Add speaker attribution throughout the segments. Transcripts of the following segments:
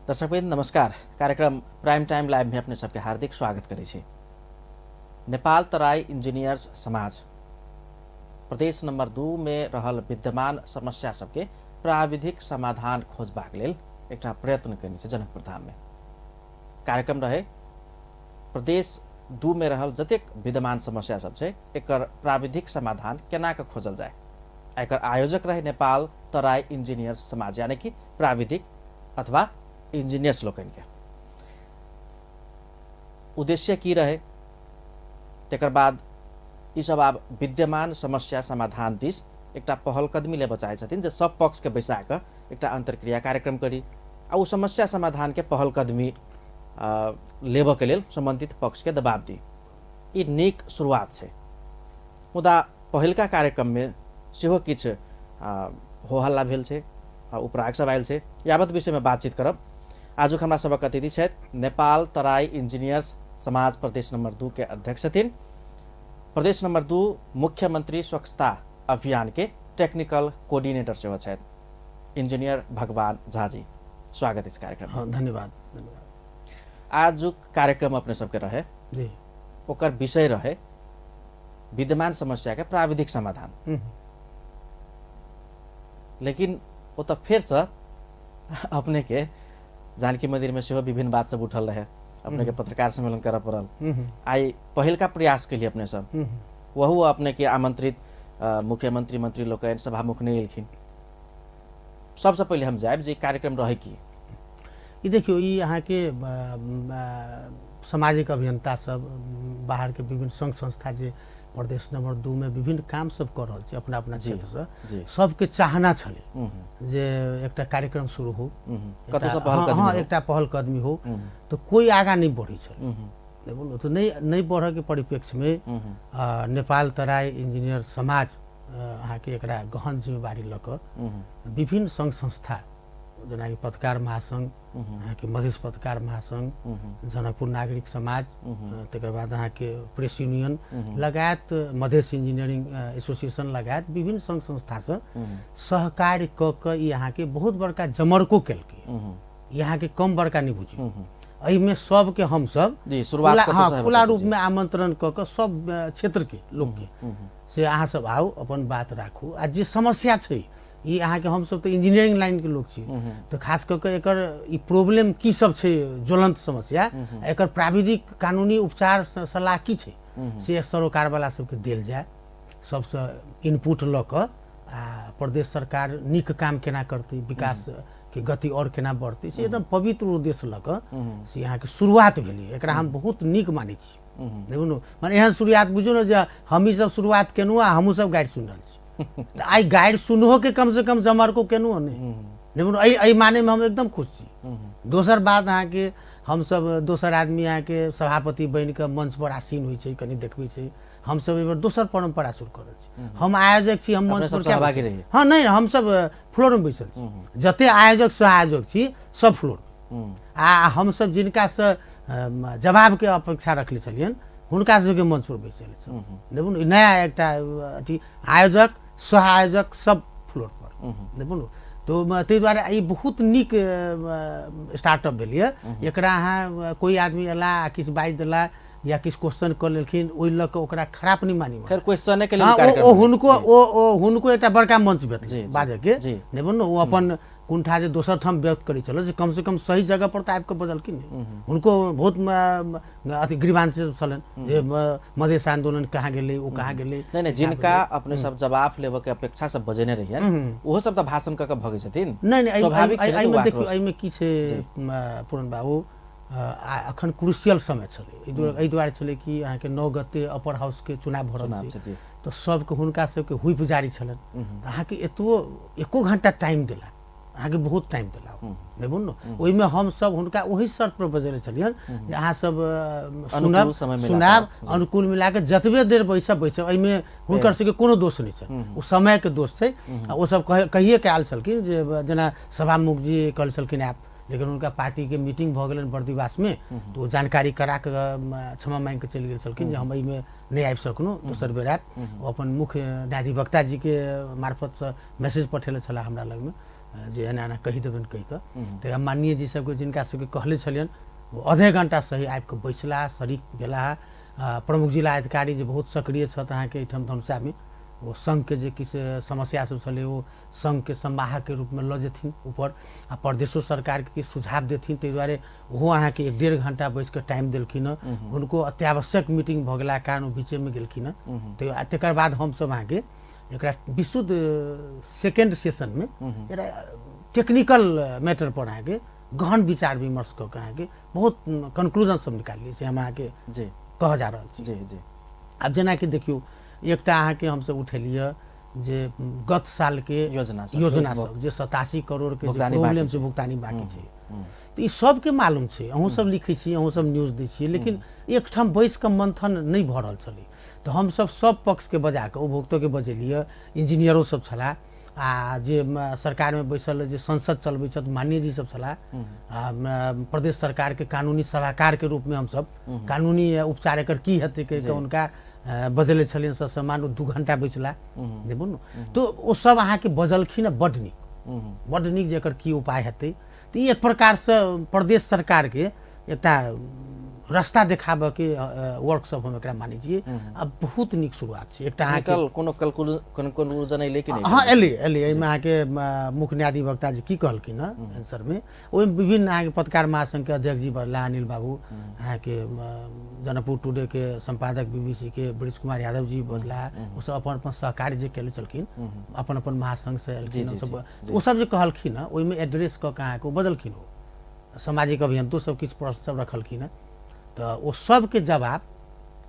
Speaker 1: दर्शकवृन्द नमस्कार। कार्यक्रम prime time live में अपने सबके हार्दिक स्वागत करै छी। नेपाल तराई इंजीनियर्स समाज प्रदेश नंबर 2 में रहल विद्यमान समस्या सबके प्राविधिक समाधान खोजबाक लेल एकटा प्रयत्न कयने छै जनकपुर धाम में। कार्यक्रम रहे प्रदेश 2 में रहल जतेक विद्यमान समस्या सब छै एकर प्राविधिक समाधान केना के खोजल जाय। एकर आयोजक रहे नेपाल तराई इंजीनियर्स समाज, यानी कि प्राविधिक अथवा इंजीनियर्स लोकनि के उद्देश्य की रहे। तकर बाद ई सब आब विद्यमान समस्या समाधान दिस एकटा पहलकदमी लेबऽ चाहै छथिन जे सब पक्ष के बैसा कऽ एकटा अंतर्क्रिया कार्यक्रम करी आ ओ समस्या समाधान के पहलकदमी लेबऽ के लेल संबंधित पक्ष के दबाव दी। ई नीक शुरुआत छै, मुदा पहिलका कार्यक्रम में सेहो किछु हो हल्ला भेल छै, उपराग सब आयल छै। यावत विषय में बातचीत करब। आजुक हमरा सबक अतिथि छथि नेपाल तराई इंजीनियर्स समाज प्रदेश नंबर 2 के अध्यक्ष छथिन। प्रदेश नंबर 2 मुख्यमंत्री स्वच्छता अभियान के टेक्निकल कोऑर्डिनेटर सेहो छथि इंजीनियर भगवान झा जी। स्वागत इस कार्यक्रम।
Speaker 2: हाँ, धन्यवाद धन्यवाद।
Speaker 1: आजुक कार्यक्रम अपने सबके रहे
Speaker 2: जी,
Speaker 1: ओकर विषय रहे विद्यमान समस्या के प्राविधिक समाधान। लेकिन ओ तऽ फेरसँ अपने के जानकी मंदिर में सेहो विभिन्न बात सब उठल रहे, अपने के पत्रकार सम्मेलन करऽ पड़ल। आइ पहिलका प्रयास केलिए अपने सब, वहु अपने के आमंत्रित मुख्यमंत्री मंत्री लोकनि सभामुख नहि एलखिन। सबसँ पहिले हम जायब जे कार्यक्रम रहे की।
Speaker 2: ई देखियौ, ई अहाँके सामाजिक अभियंता सब, बाहर के विभिन्न संघ संस्था जे प्रदेश नंबर 2 में विभिन्न काम सब कर रहल छै अपना अपना क्षेत्रसँ, सबके चाहना छलै जे एकटा कार्यक्रम शुरू हो, हाँ एकटा पहलकदमी हो, तो कोई आगाँ नहीं बढ़ै छलै। बोलू तो नहीं बढ़ऽके परिप्रेक्ष्यमे नेपाल तराई इंजीनियर समाज अहाँके एकरा गहन जिम्मेवारी लऽ कऽ विभिन्न संघ संस्था जेनाकि पत्रकार महासंघ, अहाँके मधेश पत्रकार महासंघ, जनकपुर नागरिक समाज, तकर बाद अहाँके प्रेस यूनियन लगायत मधेश इंजीनियरिंग एसोसिएशन लगायत विभिन्न संघ संस्थासँ सहकार्य कऽ कऽ ई अहाँके बहुत बड़का जमर्को केलकै। ई अहाँके कम बड़का नहि बुझियौ, एहिमे सबके हमसब खुला रूपमे आमंत्रण कऽ कऽ सब क्षेत्रके लोकके से अहाँ सब आउ, अपन बात राखू। आ जे समस्या छै ई अहाँके हमसब तऽ इंजीनियरिंग लाइनके लोक छी, तऽ खास कऽ कऽ एकर ई प्रॉब्लम की सब छै, ज्वलंत समस्या, एकर प्राविधिक कानूनी उपचार सलाह की छै से सरोकारवाला सबके देल जाय, सबसँ इनपुट लऽ कऽ आ प्रदेश सरकार नीक काम केना करतै, विकास के गति और केना बढ़तै, से एकदम पवित्र उद्देश्य लऽ कऽ से अहाँके शुरुआत भेलै। एकरा हम बहुत नीक मानै छी। देखू माने एहन शुरुआत बुझू ने जे हमही सब शुरुआत केलहुँ आ हमहूँ सब गारि सुनि रहल छी। आइ गारि सुनहो के कम से कम जमर्को केलहुँ नहि, एहि मानेमे हम एकदम खुश छी। दोसर बात अहाँके हमसब दोसर आदमी अहाँके सभापति बनि कऽ मंच पर आसीन होइ छै, कनि देखबै छै। हमसब एहि बेर दोसर परम्परा शुरू कर रहल छी। हम आयोजक छी, हम मंच पर हाँ नहीं, हमसब फ्लोरमे बैसल छी, जते आयोजक सह आयोजक छी सब फ्लोर। आ हमसब जिनकासँ जवाबके अपेक्षा रखले छलियनि हुनका सबके मंच पर बैसल छल। नया एकटा अथी आयोजक सह आयोजक सब फ्लोर पर देखू। तो ताहि दुआरे ई बहुत नीक स्टार्टअप भेल यऽ। एकरा अहाँ कोइ आदमी अयला आ किछु बाजि देला या किछु क्वेश्चन कऽ लेलखिन, ओहि लऽ कऽ ओकरा खराब नहि मानी।
Speaker 1: खैर क्वेश्चने के लेल
Speaker 2: ओ हुनको ओ हुनको एकटा बड़का मंच भेटलै बाजऽके, नहि बोलू ओ अपन कुंठा जे दोसर ठाम व्यक्त करै छलै से कम से कम सही जगह पर तऽ आबि कऽ बजलखिन नहि। हुनको बहुत अथी ग्रीवांस छलनि जे मधेश आंदोलन कहाँ गेलै, ओ कहाँ गेलै।
Speaker 1: नहीं नहीं, जिनका अपने सब जवाब लेबऽ के अपेक्षा सब बजेने रहियनि ओहो सब तऽ भाषण कऽ कऽ भगै छथिन।
Speaker 2: नहीं नहीं, स्वाभाविक छै। एहिमे देखियौ, एहिमे की छै पूरन बाबू, अखन क्रूशियल समय छलै। एहि दुआरे छलै कि अहाँके 9 गते अपर हाउसके चुनाव भऽ रहल छै, तऽ सबके हुनका सबके हुइप जारी छलनि। तऽ अहाँके एतबो एको घंटा टाइम देला, अहाँके बहुत टाइम देला नहि बोलू। ओहिमे हमसब हुनका ओहि शर्त पर बजेने छलियनि जे अहाँ सब सुनब सुनाब, अनुकूल मिलाके जतबे देर बैसब बैसब, एहिमे हुनकर सबके कोनो दोष नहि छै, ओ समयके दोष छै। आ ओ सब कहिए के आयल छलखिन जे जेना सभामुख जी कहल छलखिन आयब, लेकिन हुनका पार्टीके मीटिंग भऽ गेलनि बर्दिवासमे, तऽ ओ जानकारी करा कऽ क्षमा मांगि कऽ चलि गेल छलखिन जे हम एहिमे नहि आबि सकलहुँ, दोसर बेर आयब। ओ अपन मुख्य न्यायाधिवक्ता जीके मार्फतसँ मैसेज पठेले छलाह हमरा लगमे। जे एना एना कहि देबनि कहि कऽ। तऽ माननीय जी सबके जिनका सबके कहले छलियनि ओ आधे घंटा सही आबि कऽ बैसलाह, शरीक भेलाह। प्रमुख जिला अधिकारी जे बहुत सक्रिय छथि अहाँके एहिठाम धनुषामे, ओ संघके जे किछु समस्या सब छलै ओ संघके संवाहकके रूपमे लऽ जेथिन ऊपर आ प्रदेशो सरकारके किछु सुझाव देथिन, ताहि दुआरे ओहो अहाँके 1-1.5 घंटा बैस कऽ टाइम देलखिन हँ। हुनको अत्यावश्यक मीटिंग भऽ गेलाके कारण ओ बीचेमे गेलखिन हँ। तऽ तकर बाद हमसब अहाँके एकरा विशुद्ध सेकेंड सेशनमे एकरा टेक्निकल मैटर पर अहाँके गहन विचार विमर्श कऽ के अहाँके बहुत कंक्लूजन सब निकाललियै, से हम अहाँके
Speaker 1: जी
Speaker 2: कह जा रहल छी।
Speaker 1: जी जी।
Speaker 2: आब जेनाकि देखियौ एकटा अहाँके हमसब उठेलियै जे गत सालके
Speaker 1: योजना
Speaker 2: सब जे 87 करोड़ के प्रॉब्लम छै, भुगतानी बाँकी छै, तऽ ई सबके मालूम छै, अहूँ सब लिखै छी, अहूँ सब न्यूज दै छियै, लेकिन एकठाम बैस कऽ मंथन नहि भऽ रहल छलै। तऽ हमसब सब पक्षके बजा कऽ उपभोक्तोके बजेलियै, इंजीनियरो सब छलाह आ जे सरकारमे बैसल जे संसद चलबै छथि माननीय जी सब छलाह, आ प्रदेश सरकारके कानूनी सलाहकारके रूपमे हमसब कानूनी उपचार एकर की हेतै कहि कऽ हुनका बजले छलियनि ससम्मान। ओ 2 घंटा बैसला, देखू ने, तऽ ओ सब अहाँके बजलखिन बड्ड नीक, बड्ड नीक जे एकर की उपाय हेतै। तऽ ई एक प्रकारसँ प्रदेश सरकारके एकटा रास्ता देखाबऽके वर्कशॉप हम एकरा मानै छियै आ बहुत नीक शुरुआत छै। एकटा अहाँके
Speaker 1: कोनो कंक्लूजन एलै कि नहि?
Speaker 2: हँ एलै एलै। एहिमे अहाँके मुख्य न्यायाधिवक्ता जी की कहलखिन हँ आंसरमे, ओहिमे विभिन्न अहाँके पत्रकार महासंघके अध्यक्ष जी बजला, अनिल बाबू, अहाँके जनकपुर टुडे के सम्पादक बीबीसी के ब्रिज कुमार यादव जी बजला, ओसब अपन अपन सहकार्य जे केले छलखिन अपन अपन महासंघसँ एलखिन, ओसब जे कहलखिन हँ ओहिमे एड्रेस कऽ के अहाँके ओ बदलखिन, ओ सामाजिक अभियंतो सब किछु प्रश्न सब रखलखिन हँ, तऽ ओ सबके जवाब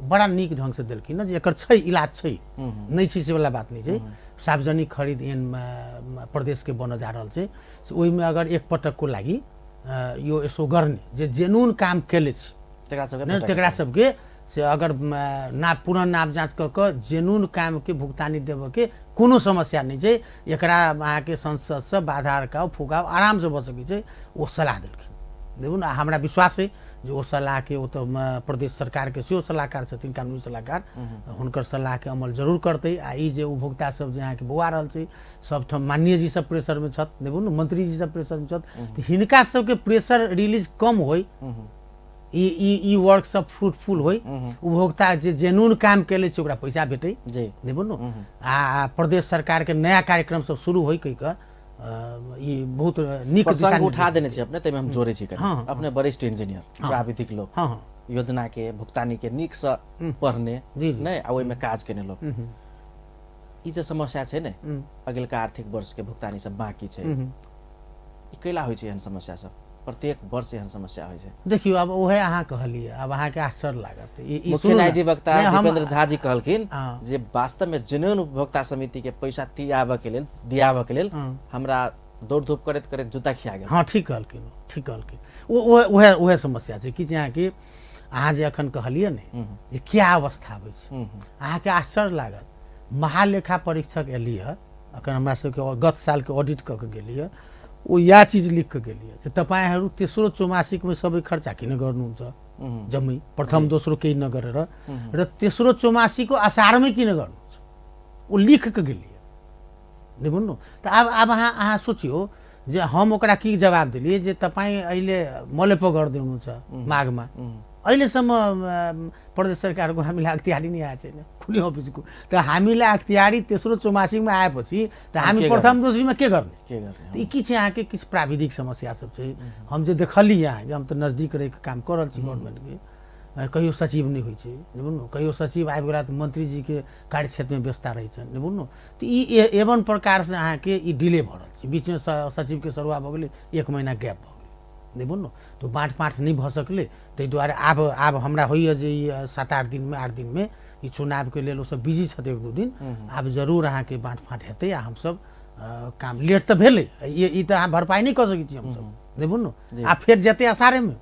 Speaker 2: बड़ा नीक ढङ्गसँ देलखिन हँ जे एकर छै इलाज छै, नहि छै से वला बात नहि छै। सार्वजनिक खरीद एन प्रदेशके बनऽ जा रहल छै, से ओहिमे अगर एक पटकको लागि यो यसो गर्ने जे जेनून काम केले छै तेकरा सबके से अगर नाप पुनः नाप जाँच कऽ कऽ जेनून कामके भुगतानी देबऽके कोनो समस्या नहि छै, एकरा अहाँके संसदसँ बाधा अड़काउ फुकाउ आरामसँ भऽ सकै छै, ओ सलाह देलखिन। देखू ने, हमरा विश्वास अइ जे ओ सलाहके ओ तऽ प्रदेश सरकारके सेहो सलाहकार छथिन, कानूनी सलाहकार, हुनकर सलाहके अमल जरूर करतै। आ ई जे उपभोक्ता सब जे अहाँके बौआ रहल छै सबठाम माननीय जी सब प्रेशरमे छथि, देखू ने मंत्री जी सब प्रेशरमे छथि, तऽ हिनका सबके प्रेशर रिलीज कम होइ, ई ई ई वर्क सब फ्रूटफुल होइ, उपभोक्ता जे जेनून काम केले छै ओकरा पैसा भेटै, देखू ने, आ प्रदेश सरकारके नया कार्यक्रम सब शुरू होइ कहि कऽ ई बहुत नीक
Speaker 1: प्रसंग उठा देने छै अपने, ताहिमे हम जोड़ै छी कनि। अपने वरिष्ठ इंजीनियर, प्राविधिक लोक, योजना के भुगतानी के नीक से पढ़ने नहि आ ओहिमे काज केने लोक, ई जे समस्या छै ने अगिलका आर्थिक वर्ष के भुगतानी सब बाँकी छै, ई कैला होइ छै एहन समस्या सब? प्रत्येक वर्ष एहन समस्या होइ छै।
Speaker 2: देखियौ आब उहे अहाँ कहलियै, आब अहाँके आश्चर्य लागत।
Speaker 1: मुख्य न्यायाधिवक्ता दीपेंद्र झा जी कहलखिन जे वास्तवमे जेन्युइन उपभोक्ता समिति के पैसा तियाबऽ के लेल दियाबऽ के लेल हमरा दौड़ धूप करैत करैत जूता खिया गेल।
Speaker 2: हँ ठीक कहलखिन, ठीक कहलखिन। ओ उहे उहे समस्या छै कि जे अहाँके अहाँ जे अखन कहलियै ने जे क्या अवस्था आबै छै, अहाँके आश्चर्य लागत। महालेखा परीक्षक एली हँ अखन हमरा सबके गत सालके ऑडिट कऽ के गेली हँ, ओ इएह चीज लिख कऽ गेली हँ जे तपाईँहरू तेस्रो चौमासिकमे सबै खर्चा किन गर्नुहुन्छ जम्मै, प्रथम दोस्रो केही नगरेर र तेस्रो चौमासिकको असारमै किन गर्नुहुन्छ, ओ लिख कऽ गेली हँ। नहि बुझ्नु? तऽ आब आब अहाँ अहाँ सोचियौ जे हम ओकरा की जवाब देलियै जे तपाईँ अहिले मलेपो गर्दै हुनुहुन्छ माघमा, अहिलेसम्म प्रदेश सरकारको हामीलाई अख्तियारी नै आएको छैन कुनै अफिसको, तऽ हामीलाई अख्तियारी तेस्रो चौमासिकमा आएपछि तऽ हामी प्रथम दोस्रीमा के गर्ने?
Speaker 1: के गर्ने?
Speaker 2: तऽ ई की छै अहाँके किछु प्राविधिक समस्या सब छै। हम जे देखलियै अहाँके, हम तऽ नजदीक रहिके काम कऽ रहल छी गवर्नमेन्टके, कहियो सचिव नहि होइ छै, नहि बुझलहुँ, कहियो सचिव आबि गेला तऽ मन्त्रीजीके कार्यक्षेत्रमे व्यस्तता रहै छनि, नहि बुझलहुँ। तऽ ई एवं प्रकारसँ अहाँके ई डिले भऽ रहल छै। बीचमे सचिवके सरुआ भऽ गेलै, 1 महीना गैप भऽ गेलै, नहि बुझलहुँ, तऽ बाँट पाँट नहि भऽ सकलै। ताहि दुआरे आब आब हमरा होइए जे ई 7-8 दिनमे 8 दिनमे ई चुनावके लेल ओसब बिजी छथि 1-2 दिन, आब जरूर अहाँके बाँट फाँट हेतै आ हमसब काम लेट तऽ भेलै, ई तऽ अहाँ भरपाइ नहि कऽ सकै छी हमसब, नहि बुझलहुँ। आ फेर जेतै असारेमे,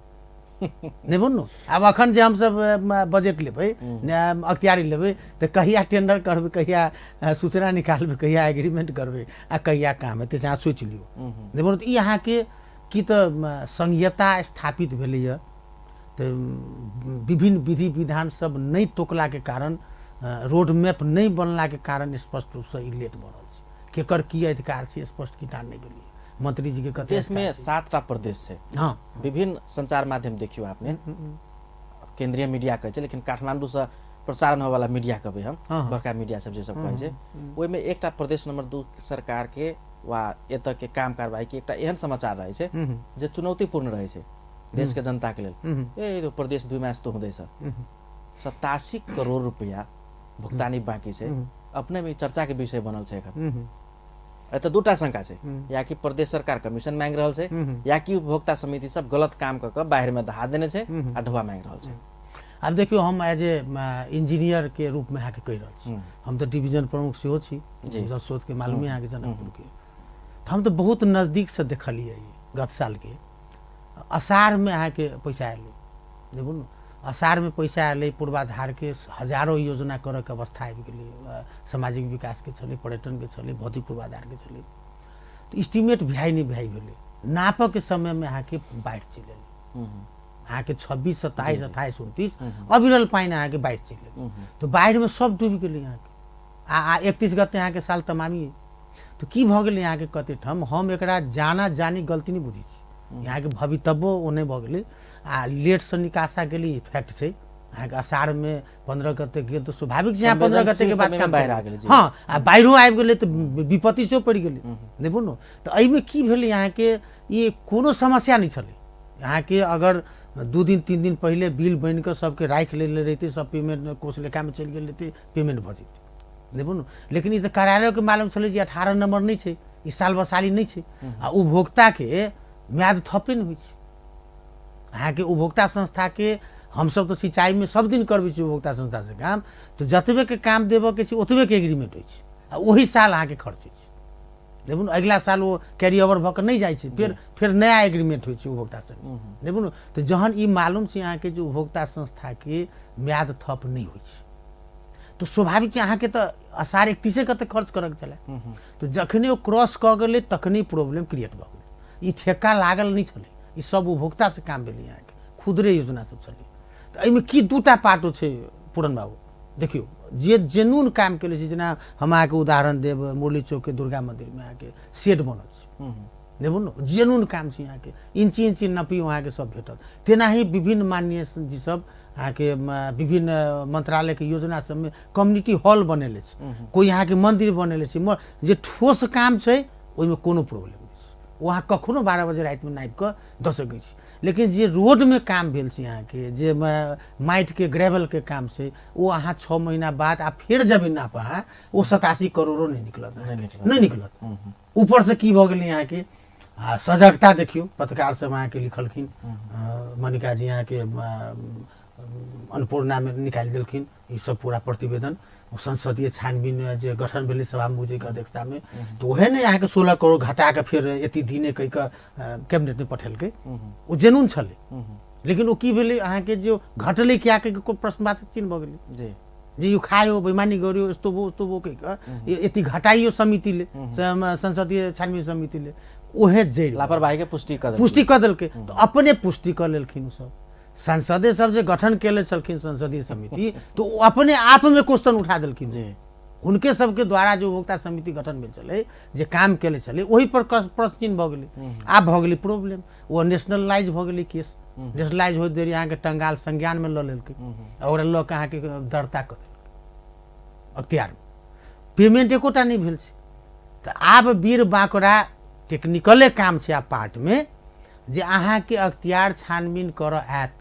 Speaker 2: नहि बुझलहुँ। आब अखन जे हमसब बजट लेबै, अख्तियारी लेबै, तऽ कहिया टेंडर करबै, कहिया सूचना निकालबै, कहिया एग्रीमेंट करबै आ कहिया काम हेतै, से अहाँ सोचि लियौ, नहि बुझलहुँ। तऽ ई अहाँके की तऽ संघीयता स्थापित भेलैए, तऽ विभिन्न विधि विधान सब नहि तोकलाके कारण, रोड मैप नहि बनलाके कारण स्पष्ट रूपसँ ई लेट भऽ रहल छै। केकर की अधिकार छै स्पष्ट किताब नहि भेलैए, मंत्री जी के कते
Speaker 1: देश में 7टा प्रदेश छै।
Speaker 2: हाँ,
Speaker 1: विभिन्न संचार माध्यम देखियो आपने, केंद्रीय मीडिया कहै छै, लेकिन काठमांडू से प्रसारण होय वाला मीडिया कहबै हम, बड़का मीडिया सब जे सब कहै छै, ओहिमे एकटा प्रदेश नंबर 2 सरकार के वा एतऽ के काम कारवाही के एकटा एहन समाचार रहै छै जे चुनौतीपूर्ण रहै छै देश के जनता के लेल। ए प्रदेश 2 में यस्तो हुँदैछ, 87 करोड़ रुपया भुक्तानी बाँकी छै, अपने में चर्चा के विषय बनल छै एखन। एतऽ दूटा शंका छै, या कि प्रदेश सरकार कमीशन मांगि रहल छै, या कि उपभोक्ता समिति सब गलत काम कऽ कऽ बाहर में दहा देने छै आ ढोआ मांगि रहल छै।
Speaker 2: आब देखियौ, हम एज ए इंजीनियर के रूप में अहाँके कहि रहल छी, हम तऽ डिवीजन प्रमुख सेहो छी जल के मालूम है अहाँके जनकपुर के, तऽ हम तऽ बहुत नजदीकसँ देखलियै गत सालके असारमे अहाँके पैसा अयलै, देखू ने असारमे पैसा अयलै, पूर्वाधारके हजारों योजना करऽके अवस्था आबि गेलै, सामाजिक विकासके छलै, पर्यटनके छलै, भौतिक पूर्वाधारके छलै, तऽ इस्टीमेट भ्याइ नहि भ्याइ भेलै, नापऽके समयमे अहाँके बाढ़ि चलि एलै, अहाँके 26, 27, 28, 29 अविरल पानि अहाँके बाढ़ि चलि एलै, तऽ बाढ़िमे सब डूबि गेलै अहाँके। आ 31 गते अहाँके साल तमामी, तऽ की भऽ गेलै अहाँके कते ठाम, हम एकरा जाना जानी गलती नहि बुझै छी, यहाँके भवितव्यो ओ नहि भऽ गेलै आ लेटसँ निकासा गेलै, इफेक्ट छै अहाँके असारमे 15 गते गेल तऽ स्वाभाविक छै 15 गते के बाद काम
Speaker 1: बाढ़ि आ गेलै।
Speaker 2: हाँ, आ बाढ़िओ आबि गेलै तऽ विपत्ति सेहो पड़ि गेलै, नहि बोलू। तऽ एहिमे की भेलै अहाँके, ई कोनो समस्या नहि छलै अहाँके। अगर 2 दिन 3 दिन पहिले बिल बनि कऽ सबके राखि लेले रहितै, सब पेमेंट कोष लेखामे चलि गेल रहितै, पेमेंट भऽ जैतै, नहि बोलू। लेकिन ई तऽ कार्यालयके मालूम छलै जे 18 नम्बर नहि छै, ई साल बसाली नहि छै, आ उपभोक्ताके म्याद थपे नहि होइ छै अहाँके। उपभोक्ता संस्थाके हमसब तऽ सिंचाइमे सब दिन करबै छी उपभोक्ता संस्थासँ काम, तऽ जतबेके काम देबऽके छै ओतबेके एग्रीमेंट होइ छै, आ ओही साल अहाँके खर्च होइ छै, देखू ने। अगिला साल ओ कैरी ओवर भऽ कऽ नहि जाइ छै, फेर नया एग्रीमेंट होइ छै उपभोक्ता संग, देखू ने। तऽ जहन ई मालूम छै अहाँके जे उपभोक्ता संस्थाके म्याद थप नहि होइ छै, तऽ स्वाभाविक छै अहाँके तऽ असार 31 गते खर्च करऽके छलै, तऽ जखने ओ क्रॉस कऽ गेलै तखने प्रॉब्लम क्रिएट भऽ गेलै। ई ठेका लागल नहि छलै, ई सब उपभोक्तासँ काम भेलै अहाँके, खुदरे योजना सब छलै। तऽ एहिमे की दूटा पार्ट छै पूरन बाबू, देखियौ जे जेनून काम केले छै, जेना हम अहाँके उदाहरण देब, मुरली चौकके दुर्गा मन्दिरमे अहाँके सेट बनल छै, देखू ने, जेनून काम छै अहाँके, इंची इंची नपी अहाँके सब भेटत। तेनाही विभिन्न माननीय जी सब अहाँके विभिन्न मंत्रालयके योजना सबमे कम्युनिटी हॉल बनेले छै, कोइ अहाँके मन्दिर बनेले छै, जे ठोस काम छै ओहिमे कोनो प्रॉब्लम नहि छै, ओ अहाँ कखनो 12 बजे रातिमे नापि कऽ दऽ सकै छी। लेकिन जे रोडमे काम भेल छै अहाँके, जे माटिके ग्रेवलके काम छै, ओ अहाँ 6 महीना बाद आ फेर जेबै नाप अहाँ, ओ 87 करोड़ो नहि निकलत, नहि निकलत। ऊपरसँ की भऽ गेलै अहाँके, आ सजगता देखियौ, पत्रकार सब अहाँके लिखलखिन, मनिका जी अहाँके अन्नपूर्णामे निकालि देलखिन ई सब पूरा प्रतिवेदन, संसदीय छानबीन जे गठन भेलै सभामुखजीके अध्यक्षतामे, तऽ ओहे ने अहाँके 16 करोड़ घटा कऽ फेर एती दिने कहि कऽ कैबिनेटमे पठेलकै, ओ जेनून छलै। लेकिन ओ की भेलै अहाँके, जे घटलै क्या कहि कऽ प्रश्नवाचक चिन्ह भऽ गेलै, जे यो खायो बेमानी गर्यो यस्तो भो उस्तो भो कहि कऽ यति घटाइयो समितिले, संसदीय छानबीन समितिले, ओहे जड़ि
Speaker 1: लापरवाहीके पुष्टि कऽ
Speaker 2: देलकै, तऽ अपने पुष्टि कऽ लेलखिन ओ सब। संसदे सब जे गठन केले छलखिन संसदीय समिति, तो ओ अपने आप में क्वेश्चन उठा देलखिन
Speaker 1: जी।
Speaker 2: हुनके सबके द्वारा जो उपभोक्ता समिति गठन भेल छलै, जे काम केले छलै, ओहि पर प्रश्न चिन्ह भऽ गेलै। आब भऽ गेलै प्रॉब्लम, ओ नेशनलाइज भऽ गेलै केस, नेशनलाइज होइत देरी अहाँके टंगाल संज्ञानमे लऽ लेलकै, आ ओकरा लऽ कऽ अहाँके दर्ता कऽ देलकै अख्तियारमे, पेमेंट एकोटा नहि भेल छै। तऽ आब वीर बाँकुड़ा टेक्निकले काम छै आब पार्टमे, जे अहाँके अख्तियार छानबीन करऽ आयत,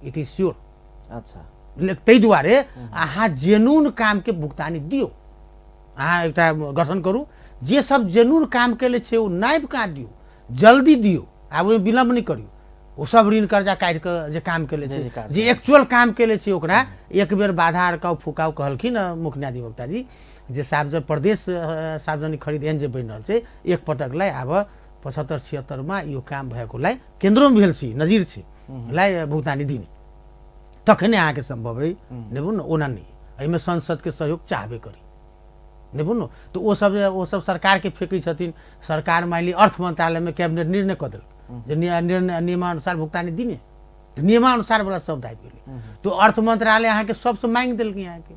Speaker 2: it is sure.
Speaker 1: अच्छा,
Speaker 2: ताहि दुआरे अहाँ जेनून कामके भुगतानी दियौ, अहाँ एकटा गठन करू, जे सब जेनून काम केले छै ओ नापि कऽ दियौ, जल्दी दियौ, आब ओहिमे विलम्ब नहि करियौ। ओ सब ऋण कर्जा काटि कऽ जे काम केले छै, जे एक्चुअल काम केले छै, ओकरा एक बेर बाधा अड़काउ फुकाउ कहलखिन मुख्य न्यायाधिवक्ता जी, जे सार्वजनिक प्रदेश सार्वजनिक खरिद एहन जे बनि रहल छै, एक पटकलाई आब 75 76 यो काम भएकोलाई केन्द्रोमे भेल छी, नजिर छै लाई भुगतानी दिने, तखने अहाँके सम्भव है, नहि बुझू ने, ओना नहि। एहिमे संसदके सहयोग चाहबे करी, नहि बुझू। तऽ ओ सब सरकारके फेकै छथिन, सरकार मानि लिअ अर्थ मन्त्रालयमे कैबिनेट निर्णय कऽ देलक जे निर्णय नियमानुसार भुगतानी दिने, तऽ नियमानुसार वाला शब्द आबि गेलै, तऽ अर्थ मन्त्रालय अहाँके सबसँ मांगि देलकै अहाँके,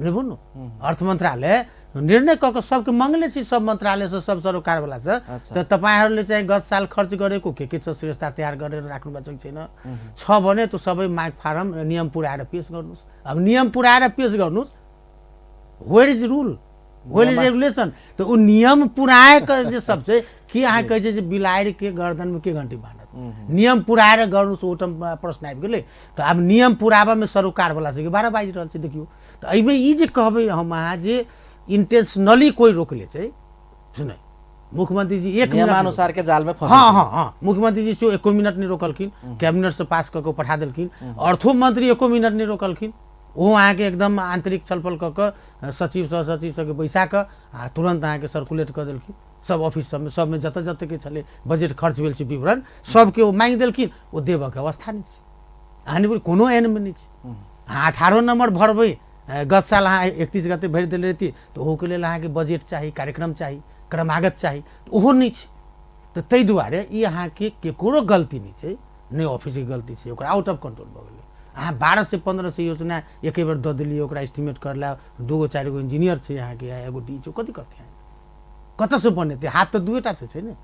Speaker 2: नहि बुझू। अर्थ मन्त्रालय निर्णय कऽ कऽ सबके मङ्गले छी, सब मन्त्रालयसँ सब सरोकारवालासँ। तऽ तपाईँहरूले चाहिँ गत साल खर्च गरेको के के छ श्रेष्ठता तयार गरेर राख्नु भएको छ कि छैन छ भने त्यो सबै माग फारम नियम पुऱ्याएर पेस गर्नुहोस्। अब नियम पुऱ्याएर पेस गर्नुहोस्, where is rule, where is regulation? तऽ ओ नियम पुराए जे सब छै कि अहाँ कहै छै जे बिलाड़िके गर्दनमे के घन्टी बान्हत, नियम पुराएर गर्नुहोस् ओहिठाम प्रश्न आबि गेलै। तऽ आब नियम पुराबऽमे सरोकारवाला सबके 12 बाजि रहल छै। देखियौ तऽ एहिमे ई जे कहबै हम अहाँ जे इंटेंशनली कोइ रोकले छै सुनै, मुख्यमंत्री जी एक
Speaker 1: नियमानुसार के जाल में फंसल।
Speaker 2: हाँ हाँ हाँ, मुख्यमंत्री जी सेहो एको मिनट नहि रोकलखिन, कैबिनेट से पास कऽ कऽ पठा देलखिन। अर्थो मंत्री एको मिनट नहि रोकलखिन, ओहो अहाँके एकदम आन्तरिक छलफल कऽ कऽ सचिव सहसचिव सबके बैसा कऽ आ तुरन्त अहाँके सर्कुलेट कऽ देलखिन सब ऑफिस सबमे, सबमे जतऽ जतऽके छलै बजट खर्च भेल छै विवरण सबके ओ माँगि देलखिन। ओ देबऽके अवस्था नहि छै, अहाँ नहि कोनो एहनमे नहि छै। अहाँ 18 नम्बर भरबै, गत साल अहाँ 31 गते भरि देले रहिती तऽ ओहोके लेल अहाँके बजट चाही, कार्यक्रम चाही, क्रमागत चाही, तऽ ओहो नहि छै। तऽ ताहि दुआरे ई अहाँके केकरो गलती नहि छै, नहि ऑफिसके गलती छै, ओकरा आउट ऑफ कंट्रोल भऽ गेलै। अहाँ 12 से 15 सए योजना एके बेर दऽ देलियै, ओकरा एस्टिमेट करला 2 गो 4 गो इंजीनियर छै अहाँके, एगो डी छै, कथी करतै अहाँके, कतऽसँ बनेतै? हाथ तऽ 2टा छै ने,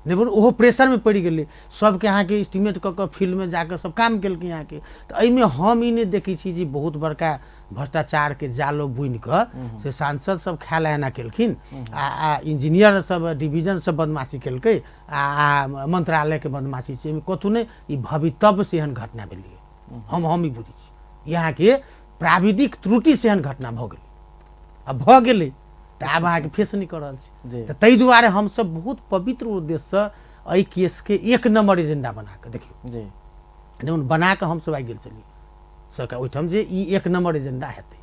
Speaker 2: नहि बोलू ओहो प्रेशरमे पड़ि गेलै। सबके अहाँके एस्टिमेट कऽ कऽ फील्डमे जाकऽ सब काम केलकै अहाँके। तऽ एहिमे हम ई नहि देखै छी जे बहुत बड़का भ्रष्टाचारके जालो बुनि कऽ से सांसद सब खाय लए एना केलखिन आ इंजीनियर सब डिवीजन सब बदमाशी केलकै आ मंत्रालयके बदमाशी छै, एहिमे कतहु नहि। ई भवितव्य से एहन घटना भेलै, हम ई बुझै छी यहाँके प्राविधिक त्रुटि से एहन घटना भऽ गेलै। आ भऽ गेलै तऽ आब अहाँके फेस नहि कऽ रहल छी। तऽ ताहि दुआरे हमसब बहुत पवित्र उद्देश्यसँ एहि केसके 1 नम्बर एजेंडा बना कऽ देखियौ जी बना कऽ हमसब आबि गेल छलियै सरकार ओहिठाम जे ई 1 नम्बर एजेंडा हेतै।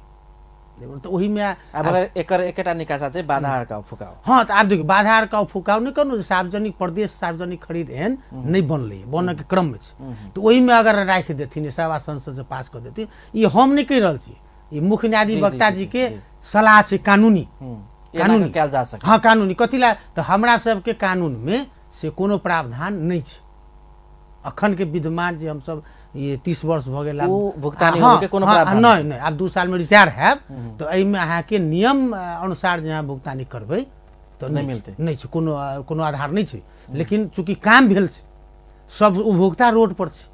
Speaker 2: तऽ ओहिमे
Speaker 1: आब एकर एकेटा निकासा छै, बाधा अड़काव फुकाव।
Speaker 2: हाँ तऽ आब देखियौ बाधा अड़काव फुकाव नहि कहलहुँ जे सार्वजनिक प्रदेश सार्वजनिक खरीद एहन नहि बनलै, बनऽके क्रममे छै। तऽ ओहिमे अगर राखि देथिन सभा संसदसँ पास कऽ देथिन, ई हम नहि कहि रहल छी, ई मुख्य न्यायाधिवक्ता जी के सलाह छै कानूनी,
Speaker 1: कानूनी कयल जा सकै।
Speaker 2: हाँ कानूनी कथी ला, तऽ हमरा सबके कानूनमे से कोनो प्रावधान नहि छै अखन के विद्यमान जे हमसब ये 30 वर्ष भऽ गेल
Speaker 1: भुगतानी के कोनो प्रावधान
Speaker 2: नहि नहि। आब 2 सालमे रिटायर हैब तऽ एहिमे अहाँके नियम अनुसार जे अहाँ भुगतानी करबै तऽ
Speaker 1: नहि मिलतै,
Speaker 2: नहि छै, कोनो कोनो आधार नहि छै। लेकिन चूँकि काम भेल छै, सब उपभोक्ता रोड पर छै,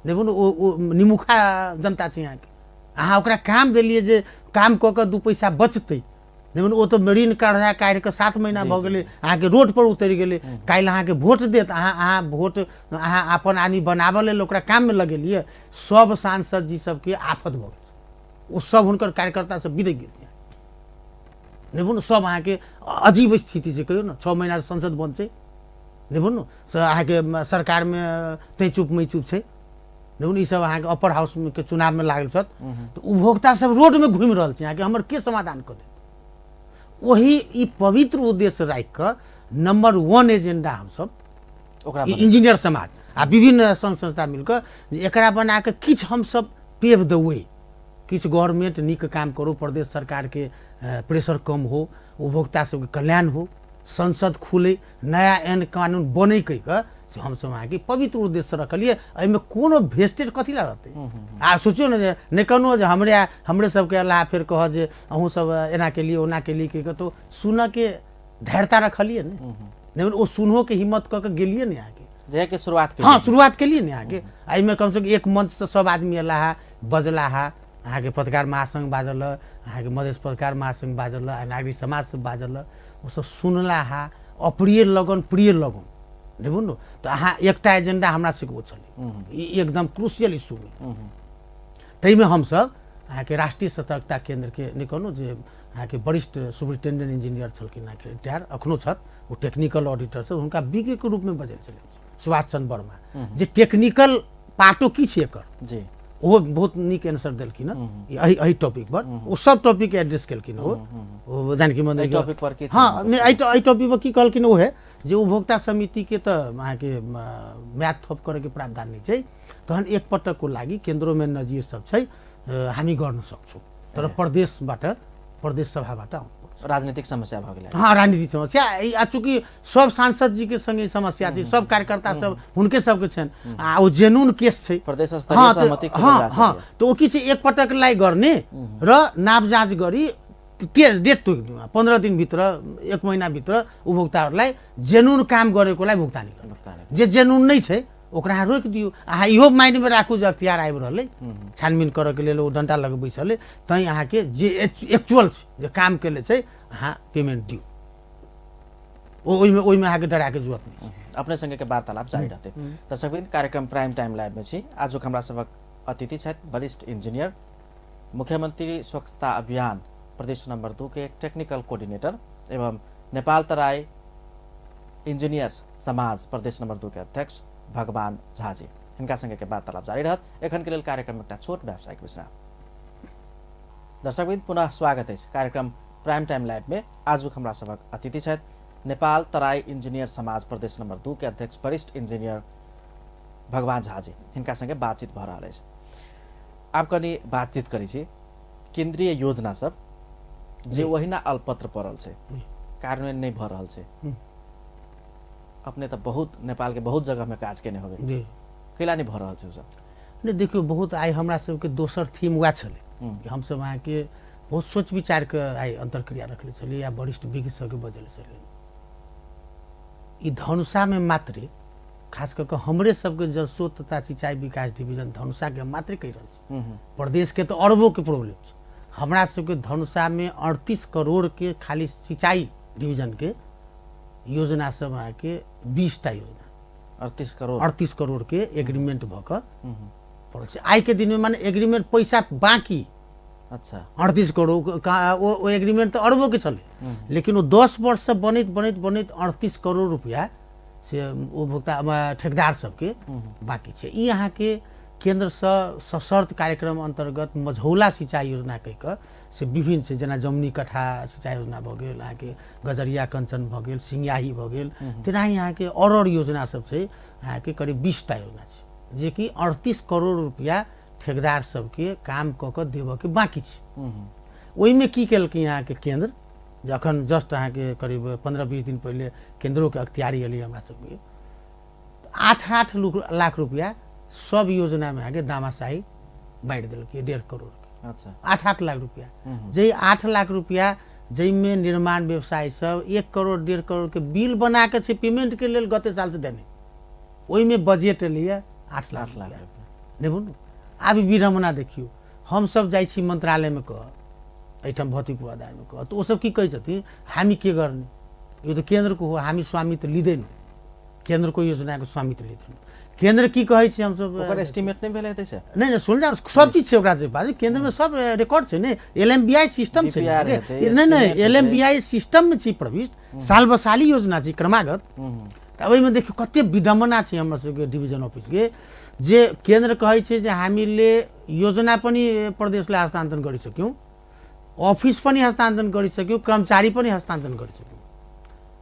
Speaker 2: नहि बोलू ओ निमुखा जनता छै अहाँके। अहाँ ओकरा काम देलियै जे काम कऽ कऽ 2 पैसा बचतै, नहि ओ तऽ ऋण कर्जा काटि कऽ 7 महीना भऽ गेलै अहाँके रोड पर उतरि गेलै। काल्हि अहाँके वोट देत, अहाँ वोट अहाँ अपन आदमी बनाबऽ लेल ओकरा काममे लगेलियै। सब सांसद जी सबके आफत भऽ गेल छै, ओ सब हुनकर कार्यकर्ता सब बिदकि गेल, नहि बोलू सब अहाँके अजीब स्थिति छै। कहियौ ने 6 महीनासँ संसद बन्द छै, नहि बोलू से अहाँके सरकारमे तै चुप मै चुप छै, नहि ई सब अहाँके अपर हाउसके चुनावमे लागल छथि। तऽ उपभोक्ता सब रोडमे घुमि रहल छै अहाँके, हमर के समाधान कऽ देत? ओही ई पवित्र उद्देश्य राखि कऽ नम्बर 1 एजेंडा हमसब
Speaker 1: ओकरा
Speaker 2: इंजीनियर समाज आ विभिन्न संघ संस्था मिलकऽ एकरा बना कऽ किछु हमसब पेव द वे, किछु गवर्नमेंट नीक काम करू, प्रदेश सरकारके प्रेशर कम हो, उपभोक्ता सबके कल्याण हो, संसद खुले, नया एहन कानून बनै कहि कऽ से हमसब अहाँके पवित्र उद्देश्य रखलियै। एहिमे कोनो भेस्टेड कथी लए रहतै? आ सोचियौ ने जे नहि कहलहुँ जे हमरे हमरे सबके अल्लाह फेर कहत जे अहूँ सब एना केलियै ओना केलियै कहि कऽ, तऽ सुनऽके धैर्यता रखलियै ने, नहि ओ सुनहोके हिम्मत कऽ कऽ गेलियै ने अहाँके
Speaker 1: जे शुरुआत,
Speaker 2: हाँ शुरुआत केलियै ने अहाँके। एहिमे कमसँ कम एक मंचसँ सब आदमी अयला है, बजला है, अहाँके पत्रकार महासङ्घ बाजल, अहाँके मधेश पत्रकार महासङ्घ बाजल, नागरिक समाज सब बाजल, ओसब सुनला है, अप्रिय लगन प्रिय लगन, नहि बुझलहुँ? तऽ अहाँ एकटा एजेंडा हमरा सबके ओ छलै ई एकदम क्रूशियल इशूमे। ताहिमे हमसब अहाँके राष्ट्रीय सतर्कता केन्द्रके नहि कहलहुँ जे अहाँके वरिष्ठ सुपरिटेंडेंट इंजीनियर छलखिन अहाँके रिटायर अखनो छथि, ओ टेक्निकल ऑडिटर छथि, हुनका विज्ञके रूपमे बजल छलै सुभाष चंद्र वर्मा, जे टेक्निकल पार्टो की छै एकर
Speaker 1: जी,
Speaker 2: ओहो बहुत नीक आंसर देलखिन हँ एहि टॉपिक पर। ओ सब टॉपिक एड्रेस केलखिन ओ जानकी मंदिर
Speaker 1: टॉपिक पर।
Speaker 2: हाँ नहि एहि टॉपिक पर की कहलखिन ओ है जे उपभोक्ता समितिके तऽ अहाँके म्याद थप करैके प्रावधान नहि छै, तहन एक पटकको लागि केन्द्रमे नजिर सब छै हामी गर्न सक्छौँ, तर प्रदेशबाट प्रदेश सभाबाट आउनुपर्छ।
Speaker 1: राजनीतिक समस्या भऽ गेलै।
Speaker 2: हाँ राजनीतिक समस्या, आ चूँकि सब सांसद जी के संगे समस्या छै, सब कार्यकर्ता सब हुनके सबके छनि आ ओ जेन्युन केस छै
Speaker 1: प्रदेश स्तरीय सहमति।
Speaker 2: हाँ हाँ, तऽ ओ की छै एक पटक लाई गर्ने र नाप जाँच गरी डेट तोकि दिउँ, 15 दिनभित्र 1 महिनाभित्र उपभोक्ताहरूलाई जेन्युन काम गरेकोलाई भुक्तानी गर्नु, जे जेन्युन नै छै ओकरा अहाँ रोकि दियौ। अहाँ इहो माइन्डमे राखू जे अख्तियार आबि रहलै छानबिन करऽके लेल, ओ डन्टा लऽ कऽ बैसलै, तैँ अहाँके जे एक्चुअल छै जे काम केले छै अहाँ पेमेन्ट दियौ, ओहिमे ओहिमे अहाँके डराके जरूरत नहि छै।
Speaker 1: अपने संगे वार्तालाप जारी रहतै। दर्शकवृन्द, कार्यक्रम प्राइम टाइम लाइवमे छी। आजुक हमरा सभक अतिथि छथि वरिष्ठ इंजीनियर, मुख्यमंत्री स्वच्छता अभियान प्रदेश नंबर 2 के टेक्निकल कोऑर्डिनेटर एवं नेपाल तराई इंजीनियर्स समाज प्रदेश नंबर 2 के अध्यक्ष भगवान झा जी। हिनका संगे के वार्तालाप जारी रहत। एखन के लेल कार्यक्रम एकटा छोट व्यावसायिक विश्राम। दर्शकवृन्द, पुनः स्वागत अछि कार्यक्रम प्राइम टाइम लाइव में। आजुक हमरा सभक अतिथि छथि नेपाल तराई इंजीनियर समाज प्रदेश नंबर 2 के अध्यक्ष वरिष्ठ इंजीनियर भगवान झा जी। हिनका संगे बातचीत भऽ रहल अछि। आब कनि बातचीत करै छी केंद्रीय योजना सब जे ओहिना अल्पत्र पड़ल छै, कार्यान्वयन नहि भऽ रहल छै। अपने तऽ बहुत नेपाल के बहुत जगह में काज केने होबै, कैला नहि भऽ रहल छै सब?
Speaker 2: नहि देखियौ, बहुत आइ हमरा सबके दोसर थीम वएह छलै कि हमसब अहाँके बहुत सोच विचार के आइ अन्तर्क्रिया रखले छलियै या वरिष्ठ विज्ञ सबके बजले छलियै। ई धनुषामे मात्रे खास कऽ कऽ हमरे सबके जलस्रोत तथा सिंचाई विकास डिवीजन धनुषाके मात्रे कहि रहल छी, प्रदेशके तऽ अरबोके प्रॉब्लम छै। हमरा सबके धनुषामे 38 करोड़ के खाली सिंचाई डिवीजनके योजना सब अहाँके 20टा योजना
Speaker 1: 38 करोड़
Speaker 2: 38 करोड़ के एग्रीमेंट भऽ कऽ पड़ल छै आइके दिनमे। माने एग्रीमेंट पैसा बाँकी,
Speaker 1: अच्छा
Speaker 2: 38 करोड़ ओ एग्रीमेंट तऽ अरबोके छलै, लेकिन ओ 10 वर्षसँ बनैत बनैत बनैत 38 करोड़ रुपैआ से उपभोक्ता ठेकेदार सबके बाँकी छै। ई अहाँके केन्द्रसँ सशर्त कार्यक्रम अन्तर्गत मझौला सिंचाई योजना कहि कऽ से विभिन्न छै, जेना जमुनी कट्ठा सिंचाई योजना भऽ गेल, अहाँके गजरिया कंचन भऽ गेल, सिंगाही भऽ गेल, तेनाही अहाँके आओर योजना सब छै। अहाँके करीब 20टा योजना छै जेकि 38 करोड़ रुपैआ ठेकेदार सबके काम कऽ कऽ देबऽके बाँकी छै। ओहिमे की केलकै अहाँके केन्द्र, जखन जस्ट अहाँके करीब 15-20 दिन पहिले केन्द्रोके अख्तियारी एलै हमरा सबके, 8-8 लाख रुपैआ सब योजनामे अहाँके दामाशाही बाँटि देलकै, 1.5 करोड़ के।
Speaker 1: अच्छा,
Speaker 2: 8-8 लाख रुपैआ, जे 8 लाख रुपैआ जाहिमे निर्माण व्यवसाय सब 1 करोड़ 1.5 करोड़ के बिल बना के छै पेमेंट के लेल गते साल से देने, ओहिमे बजट एलैए 8 लाख
Speaker 1: रुपैआ।
Speaker 2: नहि बोलू, आब विडम्बना देखियौ, हमसब जाइ छी मन्त्रालयमे कह, एहिठाम भौतिक पूर्वाधारमे कह, तऽ ओसब की कहै छथिन, हामी के गर्ने, यो तऽ केन्द्रको हो, हामी स्वामित्व लिँदैनौँ, केन्द्रको योजनाको स्वामित्व लिँदैनौँ। केन्द्र की कहै छै हमसब
Speaker 1: ओकर एस्टिमेट नहि भेल हेतै से?
Speaker 2: नहि नहि, सुन जाउ, सब चीज छै ओकरा जे बाजू, केन्द्रमे सब रिकॉर्ड छै ने, एलएमबीआई सिस्टम छै, नहि नहि एलएमबीआई सिस्टममे छै प्रविष्ट, साल बसाली योजना छै क्रमागत। तऽ ओहिमे देखियौ कते विडम्बना छै हमर सबके डिभिजन अफिसके, जे केन्द्र कहै छै जे हामीले योजना पनि प्रदेशलाई हस्तान्तरण गरिसक्यौँ, अफिस पनि हस्तान्तरण गरिसक्यौँ, कर्मचारी पनि हस्तान्तरण गरिसक्यौँ,